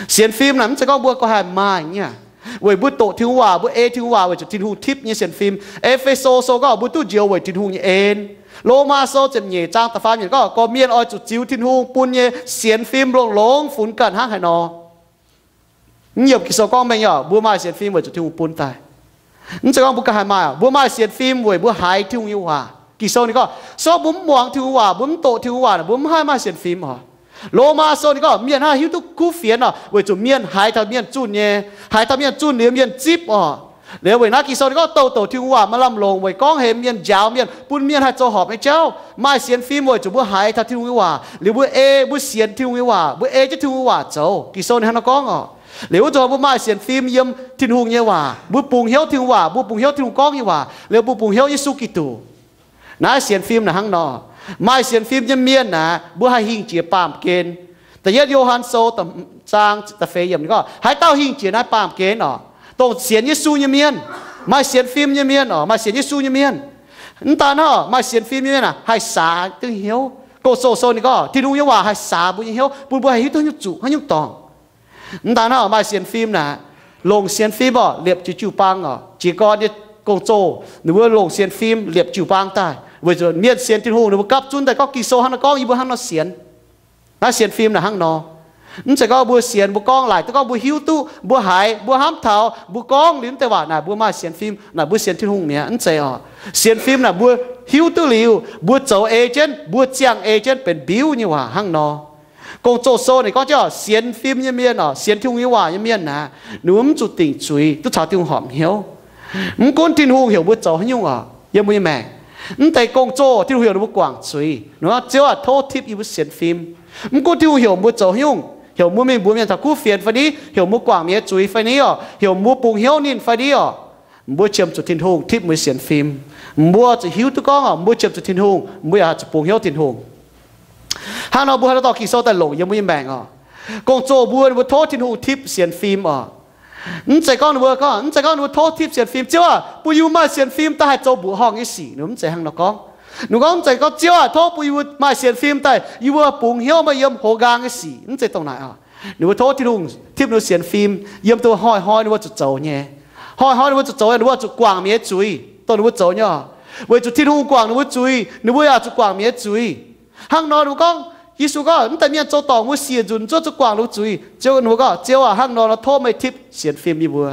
Sienx fim naaic mv zeiz gorngv mbuo gauh haih maaih nyei aac. Weic mbuo doqc Tin-Hungh waac, mbuo ei Tin-Hungh waac weic zuqc Tin-Hungh tipv nyei sienx fim. E^fe^so Sou gorngv mbuo duqv njoux weic Tin-Hungh nyei en. Lomaa Sou ziepc nyeic zaang da'faam yiemc gorngv, gorqv-mienh oix zuqc ziux Tin-Hungh bun nyei sienx fim longx-longx funx ganh hnangv haaix nor. Mv yiemc Ging-Sou gorngv mengh oc, mbuo maaih sienx fim weic zuqc Tin-Hungh bun daaih. Mv zeiz gorngv mbuo gauh haih maaih oc, mbuo maaih sienx fim weic mbuo haiz Tin-Hungh nyei waac. Ging-Sou ninh gorngv, se gorngv mbuo mv muangx Tin-Hungh waac, mbuo mv doqc Tin-Hungh waac, mbuo mv haih maaih sienx fim oc. Lomaa Sou ninh gorngv, mienh haih hiuv duqv kuv fienx oc, weic zuqc mienh haiz taux mienh zunh nyei, haiz taux mienh zunh liuz mienh zipv oc. Liuz weic naaiv Ging-Sou ninh gorngv douc douc Tin-Hungh waac maaih lamh longc weic gorngv hemx mienh, njaaux mienh, bun mienh haih zoux horpc nyei jauv. Maaih sienx fim weic zuqc mbuo haiz taux Tin-Hungh nyei waac liuz mbuo ei, mbuo sienx Tin-Hungh nyei waac, mbuo ei jienv Tin-Hungh nyei waac zoux. Ging-Sou ninh hnangv nor gorngv oc. Liuz wuov zanc mbuo maaih sienx fim yiem Tin-Hungh nyei waac, mbuo bungx hnyouv Tin-Hungh waac, mbuo bungx hnyouv Tin-Hungh gorngv nyei waac, liuz mbuo bungx hnyouv Yesu Giduc. Naaiv sienx fim naaic hnangv nor. Maaih sienx fim nyei mienh aeqv, mbuo haih hingh jiex baamh gen. Da'yietv Yo^han Sou zaang da'feix yiemc ninh gorngv, haaix dauh hingh jiex naaiv baamh gen oc, dongh sienx Yesu nyei mienh, maaih sienx fim nyei mienh oc, maaih sienx Yesu nyei mienh. Mv daan hnangv, maaih sienx fim nyei mienh aeqv, haih saax duqv hnyouv. Gong-Zoh Sou ninh gorngv, Tin-Hungh nyei waac haih saax mbuo nyei hnyouv, bun mbuo haih hiuv duqv nyungc zuqc haaix nyungc dorngc. Mv daan hnangv, maaih sienx fim naaic, longc sienx fim oc, liepc jiu jiu-baang oc. Jiez gorn nyei gong-zoh ninh mbuo longc sienx fim liepc jiu-baang daaih, weic zuqc mienh sienx Tin-Hungh ninh mbuo gapv zunv daaih gorngv Ging-Sou hnangv nor gorngv, yie mbuo hnangv nor sienx. Naaiv sienx fim naaic hnangv nor. Mv zeiz gorngv mbuo sienx, mbuo gorngv laaic duqv gorngv mbuo hiuv duqv, mbuo haiz, mbuo hnamv taux, mbuo gorngv liuz mv deix waac naaic mbuo maaih sienx fim naaic, mbuo sienx Tin-Hungh mi'aqv. Mv zeiz oc. Sienx fim naaic mbuo hiuv duqv liuz, mbuo zoux ei jienv, mbuo ziangh ei jienv benx mbiuv nyei waac hnangv nor. Gong-Zoh Sou ninh gorngv jienv oc, sienx fim nyei mienh oc, sienx Tin-Hungh nyei waac nyei mienh naaic, ninh mbuo mv zuqc dingc zuiz duqv caux Tin-Hungh horpc hnyouv. Mv gunv Tin-Hungh heuc mbuo zoux haaix nyungc oc, yiem mbuo nyei maengc, mv deix gong-zoh Tin-Hungh heuc ninh mbuo guangc zuiz. Ninh gorngv, Ziouv aah, tov tipv yie mbuo sienx fim. Mv gunv Tin-Hungh heuc mbuo zoux haaix nyungc, heuc mbuo mingh mbuox mienh taux kuv fienx fai ni, heuc mbuo guangc mienh nyei zuiz fai ni oc, heuc mbuo bungx hnyouv ninh fai ni oc, mbuo qiemx zuqc Tin-Hungh tipv mbuo sienx fim. Mbuo zuqc hiuv duqv gorngv oc, mbuo qiemx zuqc Tin-Hungh, mbuo yaac zuqc bungx hnyouv Tin-Hungh. Hnangv nor mbuo haih dorh Ging-Sou daaih longc yiem mbuo nyei maengc oc. Gong-zoh mbuo, ninh mbuo tov Tin-Hungh tipv sienx fim oc. Mv zeiz gorngv ninh mbuo gorngv, mv zeiz gorngv ninh mbuo tov tipv sienx fim, Ziouv aah, bun yie mbuo maaih sienx fim daaih haih zoux mbuoqc horngh nyei sic. Ninh mbuo mv zeiz hnangv nor gorngv. Ninh mbuo gorngv, mv zeiz gorngv, Ziouv aah, tov bun yie mbuo maaih sienx fim daaih yie mbuo bungx hnyouv meih yiem hoz nqaang nyei sic. Mv zeiz dongh naaic oc. Ninh mbuo tov Tin-Hungh tipv ninh mbuo sienx fim yiem dongh hnoi-hnoi ninh mbuo zuqc zoux nyei. Hnoi-hnoi ninh mbuo zuqc zoux, ninh mbuo zuqc guangc mienh nyei zuiz dongh ninh mbuo zoux nyei oc. Weic zuqc Tin-Hungh guangc ninh mbuo zuiz, ninh mbuo yaac zuqc guangc mienh nyei zuiz. Hnangv nor ninh mbuo gorngv, Yesu gorngv, mv deix mienh zoux dorngc mbuo siec nzunc zuov zuqc guangc ninh mbuo zuiz. Ziouv ninh mbuo gorngv, Ziouv aah, hnangv nor nor tov meih tipv sienx fim yie mbuo.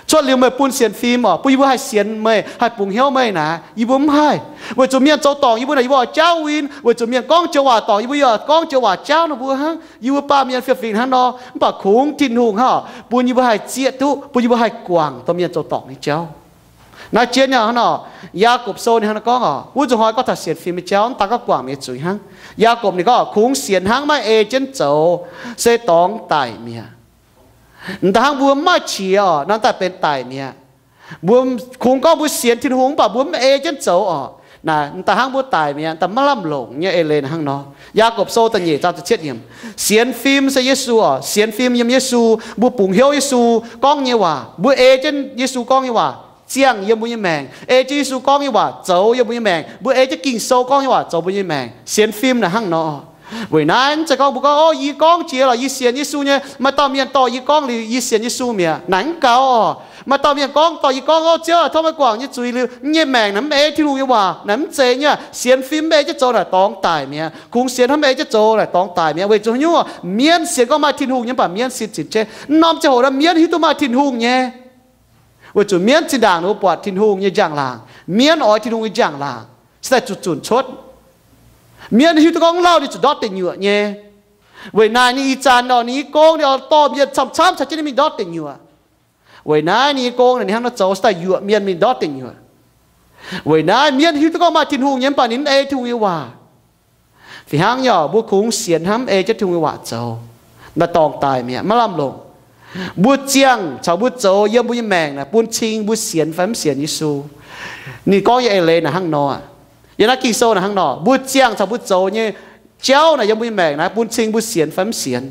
Cuotv liuz meih bun sienx fim oc, bun yie mbuo haih sienx meih, haih bungx hnyouv meih naaic, yie mbuo mv haih. Weic zuqc mienh zoux dorngc yie mbuo naaic, yie mbuo oix jaauv win. Weic zuqc mienh gorngv joux waac dorngc yie mbuo yaac gorngv joux waac jaauv ninh mbuo hnangv. Yie mbuo baamh mienh fiem-fingx hnangv nor, mv baac kungx Tin-Hungh hnangv oc, bun yie mbuo haih zieqv duqv, bun yie mbuo haih guangc dongh mienh zoux dorngc nyei jauv. Naaiv jienv nyei hnangv nor, Yaagorpc Sou ninh hnangv nor gorngv oc, wuov nzunc hnoi gorngv taux sienx fim nyei jauv, mv daan gorngv guangc mienh nyei zuiz hnangv. Yaagorpc ninh gorngv, kungx sienx hnangv maiv ei jienv zoux, se dorngx daic mi'aqv. Mv daan hnangv mbuo mv maaih qiex oc, nor daaih benx daic mi'aqv. Mbuo kungx gorngv mbuo sienx Tin-Hungh mv baac mbuo mv ei jienv zoux oc, naaic mv daan hnangv mbuo daic mi'aqv, daaih maiv lamh longc nyei eix leiz hnangv nor. Yaagorpc Sou da'nyeic zaang ziepc cietv yiemc. Sienx fim se Yesu oc, sienx fim yiem Yesu, mbuo bungx hnyouv Yesu gorngv nyei waac, mbuo ei jienv Yesu gorngv nyei waac ziangh yiem mbuo nyei maengc, ei jienv Yesu gorngv nyei waac zoux yiem mbuo nyei maengc, mbuo ei jienv Ging-Sou gorngv nyei waac zoux mbuo nyei maengc. Sienx fim naaic hnangv nor. Weic naaiv mv zeiz gorngv mbuo gorngv, O, yie gorngv jiex lorqc, yie sienx Yesu nyei, maaih dauh mienh dorh yie gorngv liuz yie sienx Yesu mi'aqv. Naaic mv gaux oc. Maaih dauh mienh gorngv, dorh yie gorngv, O, Ziouv aah, tov meih guangc yie nyei zuiz liuz, yie nyei maengc naaic mv ei Tin-Hungh nyei waac. Naaic mv zeiz nyei. Sienx fim mv ei jienv zoux naaic dorngx daic mi'aqv. Kungx sienx hnangv mv ei jienv zoux naaic dorngx daic mi'aqv. Weic zuqc haaix nyungc? Mienv sienx gorngv maaih Tin-Hungh nyei, mv baac mienv sin zinh jeiv. Mv norm ziangh hoc naaiv mienv hiuv duqv maaih Tin-Hungh nyei. Weic zuqc mienv zinh ndaangc ninh mbuo buatc Tin-Hungh nyei njang-laangc. Mienv oix Tin-Hungh nyei njang-laangc se daaih zuqc zunc cuotv. Mienv hiuv duqv gorngv mv lauh ninh zuqc ndortv deic nyuoqc nyei. Weic naaiv ninh ih zanc nor ninh nyei gong ninh dorh mienh camv-camv caux jienv ninh mingh ndortv deic nyuoqc. Weic naaiv ninh nyei gong ninh hnangv nor zoux se daaih yuoqc mienh mingh ndortv deic nyuoqc. Weic naaiv mienv hiuv duqv gorngv maaih Tin-Hungh nyei, mv baac ninh mv ei Tin-Hungh nyei waac. Fih hnangv nyei oc, mbuo kungx sienx hnangv mv ei jienv Tin-Hungh nyei waac zoux. Naaiv dorngh daaih mi'aqv, maiv lamh longc. Mbuo ziangh caux mbuo zoux yiem mbuo nyei maengc naaic bun cing mbuo sienx fai mv sienx Yesu. Ninh gorngv nyei eix leiz naaic hnangv nor. Yiem naaiv Ging-Sou naaic hnangv nor, mbuo ziangh caux mbuo zoux nyei jauv naaic yiem mbuo nyei maengc naaiv bun cing mbuo sienx fai mv sienx.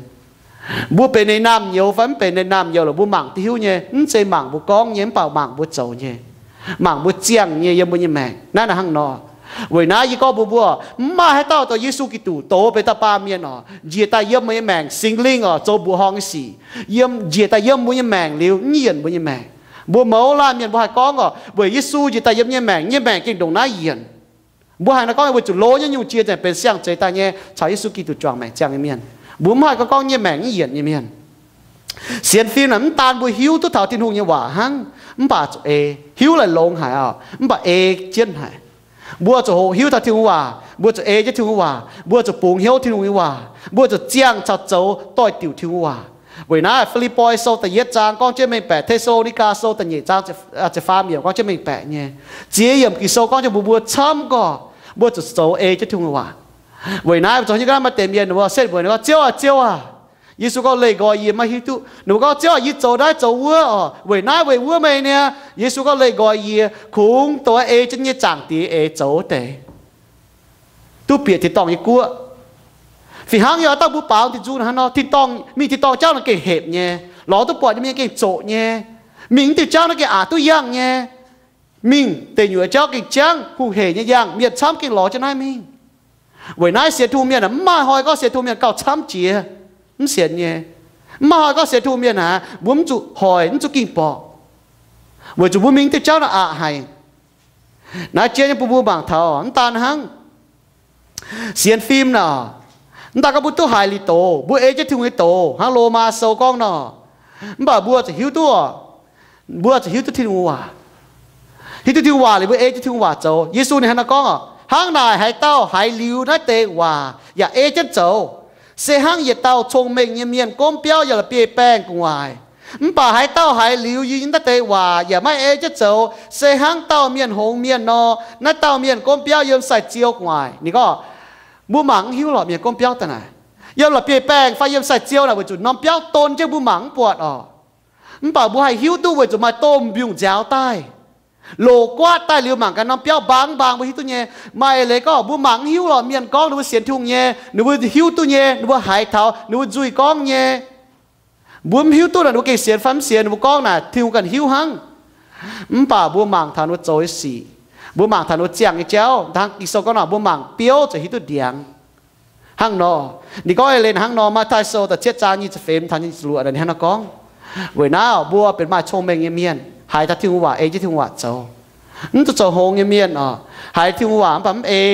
Mbuo benx ninh naamh nyouz fai mv benx ninh naamh nyouz lorqc, mbuo mangc duqv hiuv nyei. Mv zeiz mangc mbuo gorngv nyei, mv baac mangc mbuo zoux nyei, mangc mbuo ziangh nyei yiem mbuo nyei maengc. Naaiv naaic hnangv nor. Weic naaiv yie gorngv mbuox mbuo, mv maaih haaix dauh doix Yesu Giduc, doz benx dauh baamh mienh oc, njiec daaih yiem meih nyei maengc, Singx Lingh oc, zoux mbuoqc horngh nyei sic, yiem, njiec daaih yiem mbuo nyei maengc liuz mv yienc mbuo nyei maengc. Mbuo mouz laanh mienh mbuo haih gorngv oc, weic Yesu njiec daaih yiem nyei maengc, nyei maengc gengh ndongc naaiv yienc. Mbuo haih nor gorngv weic zuqc loz nyei nyungc jiex nzengc benx siang-zeix daaih nyei caux Yesu Giduc juangc maengc ziangh nyei mienh. Mbuo mv haih gorngv nyei maengc mv yienc nyei mienh. Sienx fim naaic mv daan mbuo hiuv duqv taux Tin-Hungh nyei waac hnangv, mv baac zuqc ei. Hiuv laaic longx haic oc, mv baac ei jienv haic. Mbuo zuqc hoqc hiuv taux Tin-Hungh waac, mbuo zuqc ei jienv Tin-Hungh waac, mbuo zuqc bungx hnyouv Tin-Hungh nyei waac, mbuo zuqc ziangh caux zoux doix-diuc Tin-Hungh waac. Weic naaiv Fi^lipv^poi Sou da'yietv zaang gorngv jienv mengh baeqc, Te^saa^lo^ni^gaa Sou da'nyeic zaang ziepc faam yiemc gorngv jienv mengh baeqc nyei. Ziex yiemc Ging-Sou gorngv jienv mbuox mbuo camv gorqv, mbuo zuqc zoux ei jienv Tin-Hungh waac. Weic naaiv zoux nyei ga'naaiv maaih deix mienh ninh mbuo setv mbuo, ninh gorngv, Ziouv aah, Ziouv aah! Yesu gorngv, Leih nqoi yie, maiv hiuv duqv. Ninh mbuo gorngv, Ziouv aah, yie zoux naaiv zoux wuov oc, weic naaiv weic wuov meih niaa. Yesu gorngv, Leih nqoi yie, kungx douc ei jienv nyei Zaangc Diex eix zoux wuov deix, duqv bieqc tin-dorngh nyei guoqv. Fih hnangv yaac dauh mbuo baaux tin-nzung hnangv nor, tin-dorngh, mingh tin-dorngh jauv naaiv gengh hepc nyei, lorz duqv buatc nyei mienh gengh zoqc nyei, mingh mv diuh jauv naaiv gengh aqc duqv yangh nyei, mingh deic nyuoqc jauv gengh jangv, hungh heic nyei yangh, mienh camv gengh lorz jienv naaiv mingh. Weic naaiv sienx Tin-Hungh mienh aah, mv maaih hnoi gorngv sienx Tin-Hungh mienh gauh camv jiex, mv sienx nyei. Mv maaih hnoi gorngv sienx Tin-Hungh mienh aah, mbuo mv zuqc hoic, mv zuqc ging borqc, weic zuqc mbuo mingh diuh jauv naaiv aqc haic. Naaiv jien nyei bun mbuo mangc taux mv daan hnangv. Sienx fim naaic, mv daan gorngv mbuo duqv haiz liuz doz, mbuo ei jienv Tin-Hungh nyei doz hnangv Lomaa Sou gorngv nor, mv baac mbuo zuqc hiuv duqv, mbuo zuqc hiuv duqv Tin-Hungh waac. Hiuv duqv Tin-Hungh waac liuz mbuo ei jienv Tin-Hungh waac zoux. Yesu ninh hnangv naaiv gorngv oc, hnangv naaic haaix dauh haiz liuz naaiv deix waac yaac ei jienv zoux, se hnangv yietc dauh cong-mengh nyei mienh gomv biauv yiem la'bieiv-baengh gu'nguaaic. Mv baac haaix dauh haiz liuz yie naaiv deix waac yaac maiv ei jienv zoux, se hnangv dauh mienh hngongx mienh nor. Naaiv dauh mienh gomv biauv yiem sai-ziou gu'nguaaic. Ninh gorngv, mbuo mangc mv hiuv lorqc, mienh gomv biauv daaih naaic, yiem la'bieiv-baengh fai yiem sai-ziou naaic weic zuqc norm biauv don jienv mbuo mangc mv buatc oc. Mv baac mbuo haih hiuv duqv weic zuqc maaih domh mbiungc nziaaux daaih, loc guaatv daaih liuz mangc gaax norm biauv mbaang mbaang mbuo hiuv duqv nyei. Maaih leiz gorngv mbuo mangc mv hiuv lorqc, mienh gorngv ninh mbuo sienx Tin-Hungh nyei, ninh mbuo hiuv duqv nyei, ninh mbuo haiz taux, ninh mbuo nzuih gorngv nyei. Mbuo mv hiuv duqv naaic ninh mbuo gengh sienx fai mv sienx, ninh mbuo gorngv naaic Tin-Hungh ganh hiuv hnangv. Mv baac mbuo mangc taux ninh mbuo zoux nyei sic, mbuo mangc taux ninh mbuo ziangh nyei jauv, hnangv Ging-Sou gorngv nor, mbuo mangc biouv ziouc hiuv duqv ndiangx. Hnangv nor, ninh gorngv eix leiz hnangv nor, Matv^taai Sou da'cietv zaang nyic ziepc feix taux nyic ziepc luoqc ninh hnangv nor gorngv. Weic naaiv mbuo benx maaih cong-mengh nyei mienh, haiz taux Tin-Hungh waac ei jienv Tin-Hungh waac zoux. Mv zuqc zoux hngongx nyei mienh oc, haiz Tin-Hungh waac mv baac mv ei.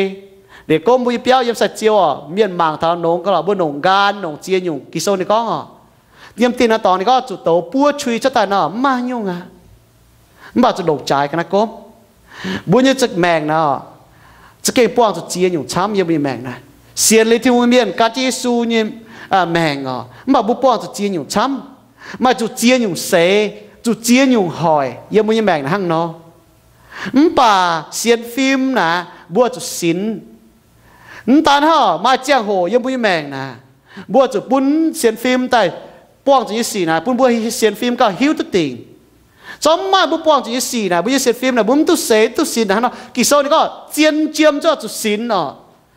Liuz gomv mbuo nyei biauv yiem sai-ziou oc, mienh mangc taux nongx gauh lorqc, mbuo nongc nqaan nongc ziex nyungc. Ging-Sou ninh gorngv oc, yiem dinh naaiv dorngx ninh gorngv zuqc douz buov qui cuotv daaih nor, mv maaih nyungc aqv. Mv baac zuqc longc jaaix ga'naaiv gomv. Mbuo nyei maengc naaic, za'gengh buangh zuqc ziex nyungc camv yiem mbuo nyei maengc naaiv. Sienx liuz Tin-Hungh nyei mienh gan jienv Yesu nyei maengc oc, mv baac mbuo buangh zuqc ziex nyungc camv. Maaih zuqc ziex nyungc seix, zuqc ziex nyungc hoic yiem mbuo nyei maengc naaiv hnangv nor. Mv baac sienx fim naaic, mbuo zuqc sinx. Mv daan hnangv, maaih ziangh hoc yiem mbuo nyei maengc naaic, mbuo zuqc bun sienx fim daaih buangh zuqc nyei sic naaic, bun mbuo sienx fim gauh hiuv duqv dingc. Zorqv mv maaih mbuo buangh zuqc nyei sic naaic, mbuo nyei sienx fim naaic, mbuo mv duqv seix, mv duqv sinx naaic hnangv nor. Ging-Sou ninh gorngv zien jiem zuqc sinx oc.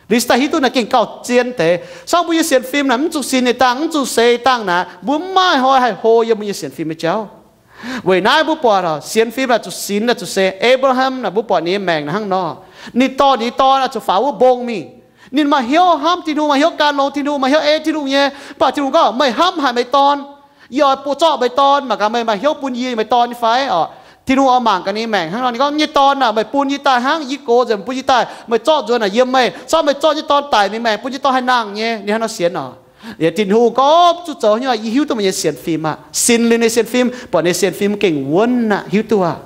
Liuz daaih hiuv duqv naaic gengh gauh zien deix. Zorqv mbuo nyei sienx fim naaic mv zuqc sinx nyei dangh, mv zuqc seix dangh naaic, mbuo mv maaih hnoi haih hlo yiem mbuo nyei sienx fim nyei jauv. Weic naaiv mbuo buatc sienx fim naaic zuqc sinx naaic zuqc seix. Apc^laa^ham naaic mbuo buatc ninh nyei maengc naaic hnangv nor. Ninh dorh ninh nyei dorn oix zuqc faaux wuov mbong mingh. Ninh maaih hnyouv hnamv Tin-Hungh, maaih hnyouv gan longx Tin-Hungh, maaih hnyouv ei Tin-Hungh nyei. Mv baac Tin-Hungh gorngv, meih hnamv haic meih dorn. Yie oix bun, zorqv meih dorn, mangc gaax meih maaih hnyouv bun yie meih dorn nyei fai oc. Tin-Hungh oix mangc gaax ninh nyei maengc hnangv nor. Ninh gorngv, nyei dorn naaic, meih bun yie daaih hnangv yie gox nzengc, bun yie daaih, meih zorqv nzuonx naaic yiem meih, zorqv meih zorqv nyei dorn daic mingh maengc, bun nyei dorn haih nangh nyei. Ninh hnangv nor sienx oc. Yie Tin-Hungh gorngv zuqc zoux hnyouv, yie hiuv duqv meih nyei sienx fim aqv. Sinx liuz ninh sienx fim, buatc ninh sienx fim gengh wuonv aqv, hiuv duqv aqv.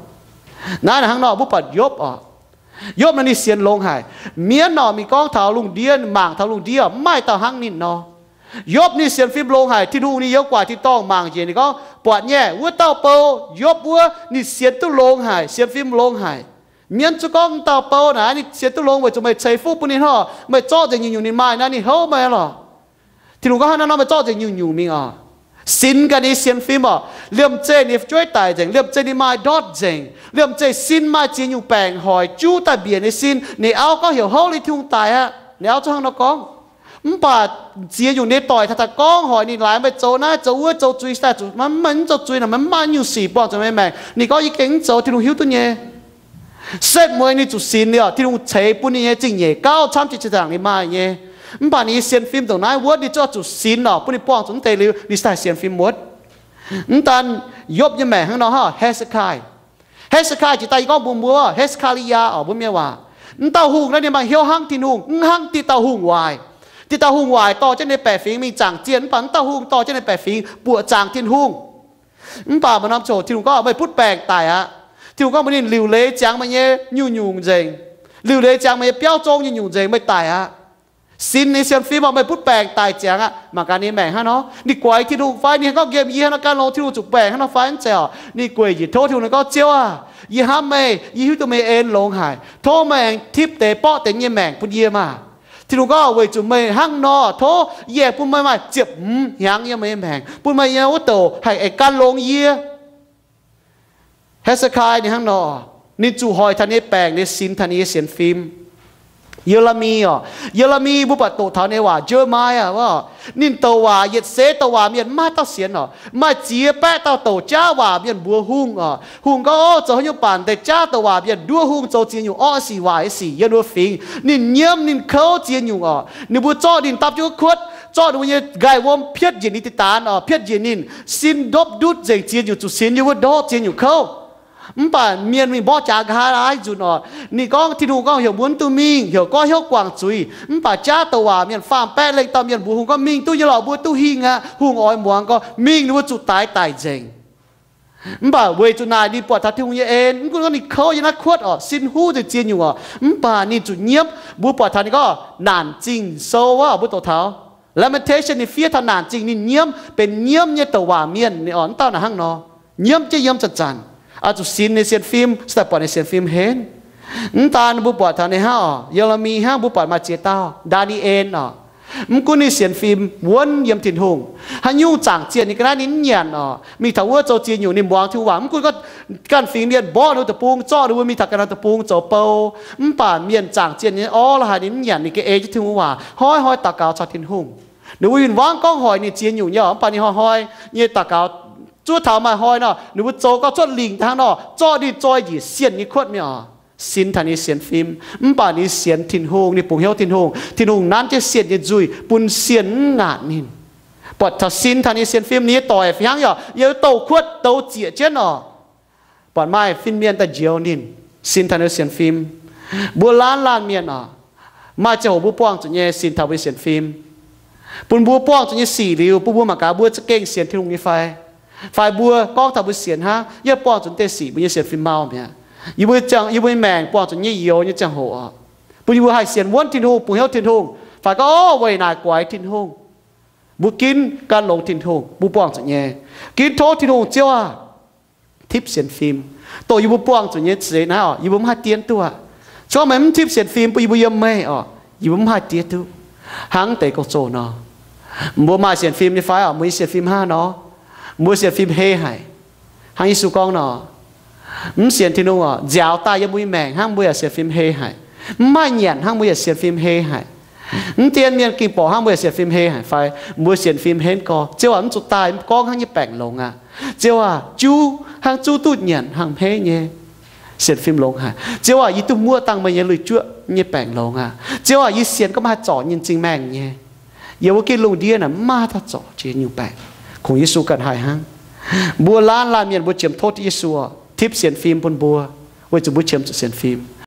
Naaiv hnangv nor mbuo buatc Yopv oc. Yopv naaic ninh sienx longx haic. Mienv oc, mingh gorngv taux lungh ndiev, mangc taux lungh ndiev, mv maaih dauh hnangv ninh nor. Yopv ninh sienx fim longx haic. Tin-Hungh ninh youz guaic tin-dorngh mangc njiec, ninh gorngv, buatc nyei, wuov dauh bou, Yopv wuov, ninh sienx duqv longx haic, sienx fim longx haic. Mienv zuqc gorngv, wuov dauh bou naaic ninh sienx duqv longx weic zuqc meih ceix fuqv bun ninh hnangv, meih zorqv nzengc nyungc-nyungc ninh maaih naaiv, ninh houv meih lorqc. Tin-Hungh gorngv hnangv naaiv nor, meih zorqv nzengc nyungc-nyungc mingh oc. Sinx gaax ninh nyei sienx fim oc. Liemh zeih ninh fu'jueiv daic nzengc, liemh zeih ninh maaih ndortv nzengc, liemh zeih sin maaih ziex nyungc baengc hoic juv daaih mbiec ninh sin. Ninh auv gorngv heuc houv liuz Tin-Hungh daic aqv. Ninh auv zungv hnangv nor gorngv. Mv baac ziex nyungc nyei doic taux daaih gorngv hoic ninh, laaix meih zoux naaiv zoux wuov, zoux zuiz daaih zuqc maiv maaih, mv zoux zuiz nor maiv maaih nyungc sic buangh zuqc meih maengc. Ninh gorngv, yie gengh mv zoux, Tin-Hungh hiuv duqv nyei. Setv mueiz ninh zuqc sinx liuz, Tin-Hungh ceix bun ninh nyei zingh nyeic gauh camv jiex zinh ndaangc ninh maaih nyei. Mv baac ninh nyei sienx fim ndongc naaiv wuonv, ninh zungv zuqc sinx oc, bun ninh buangh zuqc mv deix liuz, ninh se haih sienx fim muotv. Mv daan Yopv nyei maengc hnangv nor hnangv, He^se^kai. He^se^kai jiex daaih yie gorngv mbuox mbuo, He^se^kaa^li^yaa oc, mbuo mienh waac. Mv dauh hungh naaiv ninh maaih hnyouv hnangv Tin-Hungh, mv hnangv diqc dauh hungh waaic. Diqc dauh hungh waaic dorh jienv ninh baeqc fingx mingh zaangc zienh, mv baac mv dauh hungh dorh jienv ninh baeqc fingx buoqc zaangc Tin-Hungh. Mv baac maaih norm ziangh hoc Tin-Hungh gorngv, meih butv baengc daic aqv. Tin-Hungh gorngv mbuox ninh, liuc leiz ziangx meih nyei nyungc-nyungc nzengc, liuc leiz ziangx meih nyei biauv zong nyungc-nyungc nzengc, meih daic aqv. Sinx ninh sienx fim oc, meih butv baengc daic ziangx aqv. Mangc gaax ninh maengc hnangv nor, ninh guaix Tin-Hungh fai ninh gorngv nqemh yie hnangv nor, gan longx Tin-Hungh zuqc baengc hnangv nor fai mv zeiz oc. Ninh gueic njiec tov Tin-Hungh, ninh gorngv, Ziouv aah, yie hnamv meih, yie hiuv duqv meih en longx haic. Tov meih aengx tipv deix borqv deix nyei maengc bun yie maah. Tin-Hungh gorngv, weic zuqc meih hnangv nor, tov yie aengx bun meih maaih ziepc hmz hnyangx yiem meih nyei maengc, bun meih nyei wuov douc haih aengx gan longx yie. He^se^kai ninh hnangv nor, ninh zuqc hoic taux ninh nyei baengc, ninh sinx taux ninh nyei sienx fim. Ye^le^mi oc, Ye^le^mi mbuo buatc doqc taux ninh nyei waac, Jeremiah oc, ninh douc waac yietc seix douc waac mienh mv maaih dauh sienx oc. Maaih ziex baeqv dauh douc jaav waac mienh mbuox hungh oc. Hungh gorngv, ov, zoux haaix nyungc baac deix jaav douc waac mienh nduov hungh zoux ziex nyungc orqv sic waaic sic yiem ninh mbuo fingx. Ninh nyiemv ninh kouv ziex nyungc oc. Ninh mbuo zorqv ninh dapv jienv wuov kuotv, zorqv ninh mbuo nyei nqaih wuom pietv njiec ninh diqc daanz oc, pietv njiec ninh, sin ndopv ndutv nzengc, ziex nyungc zuqc sinx yiem wuov ndortv, ziex nyungc kouv. Mv baac mienh mingh mborqv jaax nqa'haav laaix nzunc oc. Ninh gorngv, Tin-Hungh gorngv heuc mbuo mv dungx mingh, heuc gorngv hnyouv guangc zuiz. Mb baac jaav douc waac mienh faam-baeqv lengh dauh mienh mbuox hungh gorngv, mingh duqv nyei lorqc, mbuo duqv hingh aqv. Hungh oix muangx gorngv mingh ninh mbuo zuqc daix daic nzengc. Mv baac weic zuqc naaic ninh buatc taux Tin-Hungh nyei en, mv gunv gorngv ninh kouv yiem naaiv kuotv oc, sin huv nzengc ziex nyungc oc, mv baac ninh zuqc nyiemv. Mbuo buatc taux ninh gorngv Naanc Zingh Sou wuov, mbuo doqc taux Lamentation, ninh fiev taux Naanc Zingh, ninh nyiemv, benx nyiemv nyei douc waac mienh, ninh oc, mv dauh naaic hnangv nor, nyiemv jienv yiem zanc-zanc, oix zuqc sinx ninh sienx fim, se daaih buatc ninh sienx fim henv. Mv daan mbuo buatc taux ninh hnangv oc, Ye^le^mi hnangv, mbuo buatc maaih ziex dauh, Ndaa^ni^en oc, mv gunv ninh sienx fim wuonv yiem Tin-Hungh, haaix nyungc zaangc zienh ninh ga'naaiv ninh mv nyanc oc. Mingh taux wuov zoux ziex nyungc ninh muangx Tin-Hungh waac, mv gunv gorngv ganh fingx mienh mborqv ninh mbuo deic-bung, zorqv ninh mbuo mingh taux ganh deic-bung zoux bou. Mv baac mienh zaangc zienh nyei orv la'haaix ninh mv nyanc, ninh ga'ei jienv Tin-Hungh waac, hnoi-hnoi daux gaux caux Tin-Hungh. Ninh mbuo win-wangv gorngv hoic ninh ziex nyungc nyei oc, mv baac ninh hnoi-hnoi nyei daux gaux, zuov taux maaih hnoi nor, ninh mbuo zoux gau cuotv lingc daaih hnangv nor, zorqv ninh zoi njiec sienh nyei kuotv mingh oc. Sinx taux ninh sienx fim, mv baac ninh sienx Tin-Hungh, ninh bungx hnyouv Tin-Hungh. Tin-Hungh nanv jienv sienh nyei nzuih bun sienh mv ngaatc ninh. Buatc taux sinx taux ninh sienx fim, ninh nyei doic fih hnangv yaac yiem douz kuotv douz zieqc jienv oc. Buatc maaih fin-mienh daaih njoux ninh, sinx taux ninh sienx fim. Mbuo laanh laanh mienh oc, maaih ziangh hoc mbuo buangh zuqc nyei sinx taux mbuo sienx fim. Bun mbuo buangh zuqc nyei sic liuz, bun mbuo mangc gaax mbuo za'gengh sienx Tin-Hungh nyei fai? Fai mbuo gorngv taux mbuo sienx hnangv, yie buangh zuqc deix sic mbuo nyei sienx fim mau mi'aqv. Yie mbuo ziangh, yie mbuo nyei maengc buangh zuqc nyei youz nyei ziangh hoc oc, bun yie mbuo haih sienx wuonv Tin-Hungh, bungx hnyouv Tin-Hungh, fai gorngv, ov, weic naaic guaix Tin-Hungh, mbuo ginv gan longx Tin-Hungh, mbuo buangh zuqc nyei. Ginv tov Tin-Hungh, Ziouv aah, tipv sienx fim. Dongh yie mbuo buangh zuqc nyei za'eix naaiv oc, yie mbuo mv haih diev duqv aqv. Se gorngv meih mv tipv sienx fim bun yie mbuo yiem meih oc, yie mbuo mv haih diev duqv. Hnangv deix gong-zoh nor, mbuo maaih sienx fim nyei fai oc? Mbuo nyei sienx fim hnangv nor, mbuo sienx fim hei haic. Hnangv Yesu gorngv nor, mv sienx Tin-Hungh oc, nziaaux daaih yiem mbuo nyei maengc hnangv, mbuo yaac sienx fim hei haic. Mv maaih nyanc hnangv, mbuo yaac sienx fim hei haic. Mv dien mienh ging borqc hnangv, mbuo yaac sienx fim hei haic. Fai mbuo sienx fim henv gorx, Ziouv aac, mv zuqc daaih gorngv hnangv nyei baengc longx aqv. Ziouv aac, juv hnangv zuv duqv nyanc hnangv hmeiv nyei, sienx fim longx haic. Ziouv aac, yie duqv muoqv dangh meih nyei lui-juoqv nyei baengc longx aqv. Ziouv aac, yie sienx gorngv meih haih zorc nyei m'zing maengh nyei. Yiem wuov gitv lungh ndiev naaic mv maaih haaix dauh zorc jiex nyungc baengc. Kungx Yesu ganh haih hnangv. Mbuo laanh laanh mienh mbuo qiemx tov Yesu oc, tipv sienx fim bun mbuo, weic zuqc mbuo qiemx zuqc sienx fim.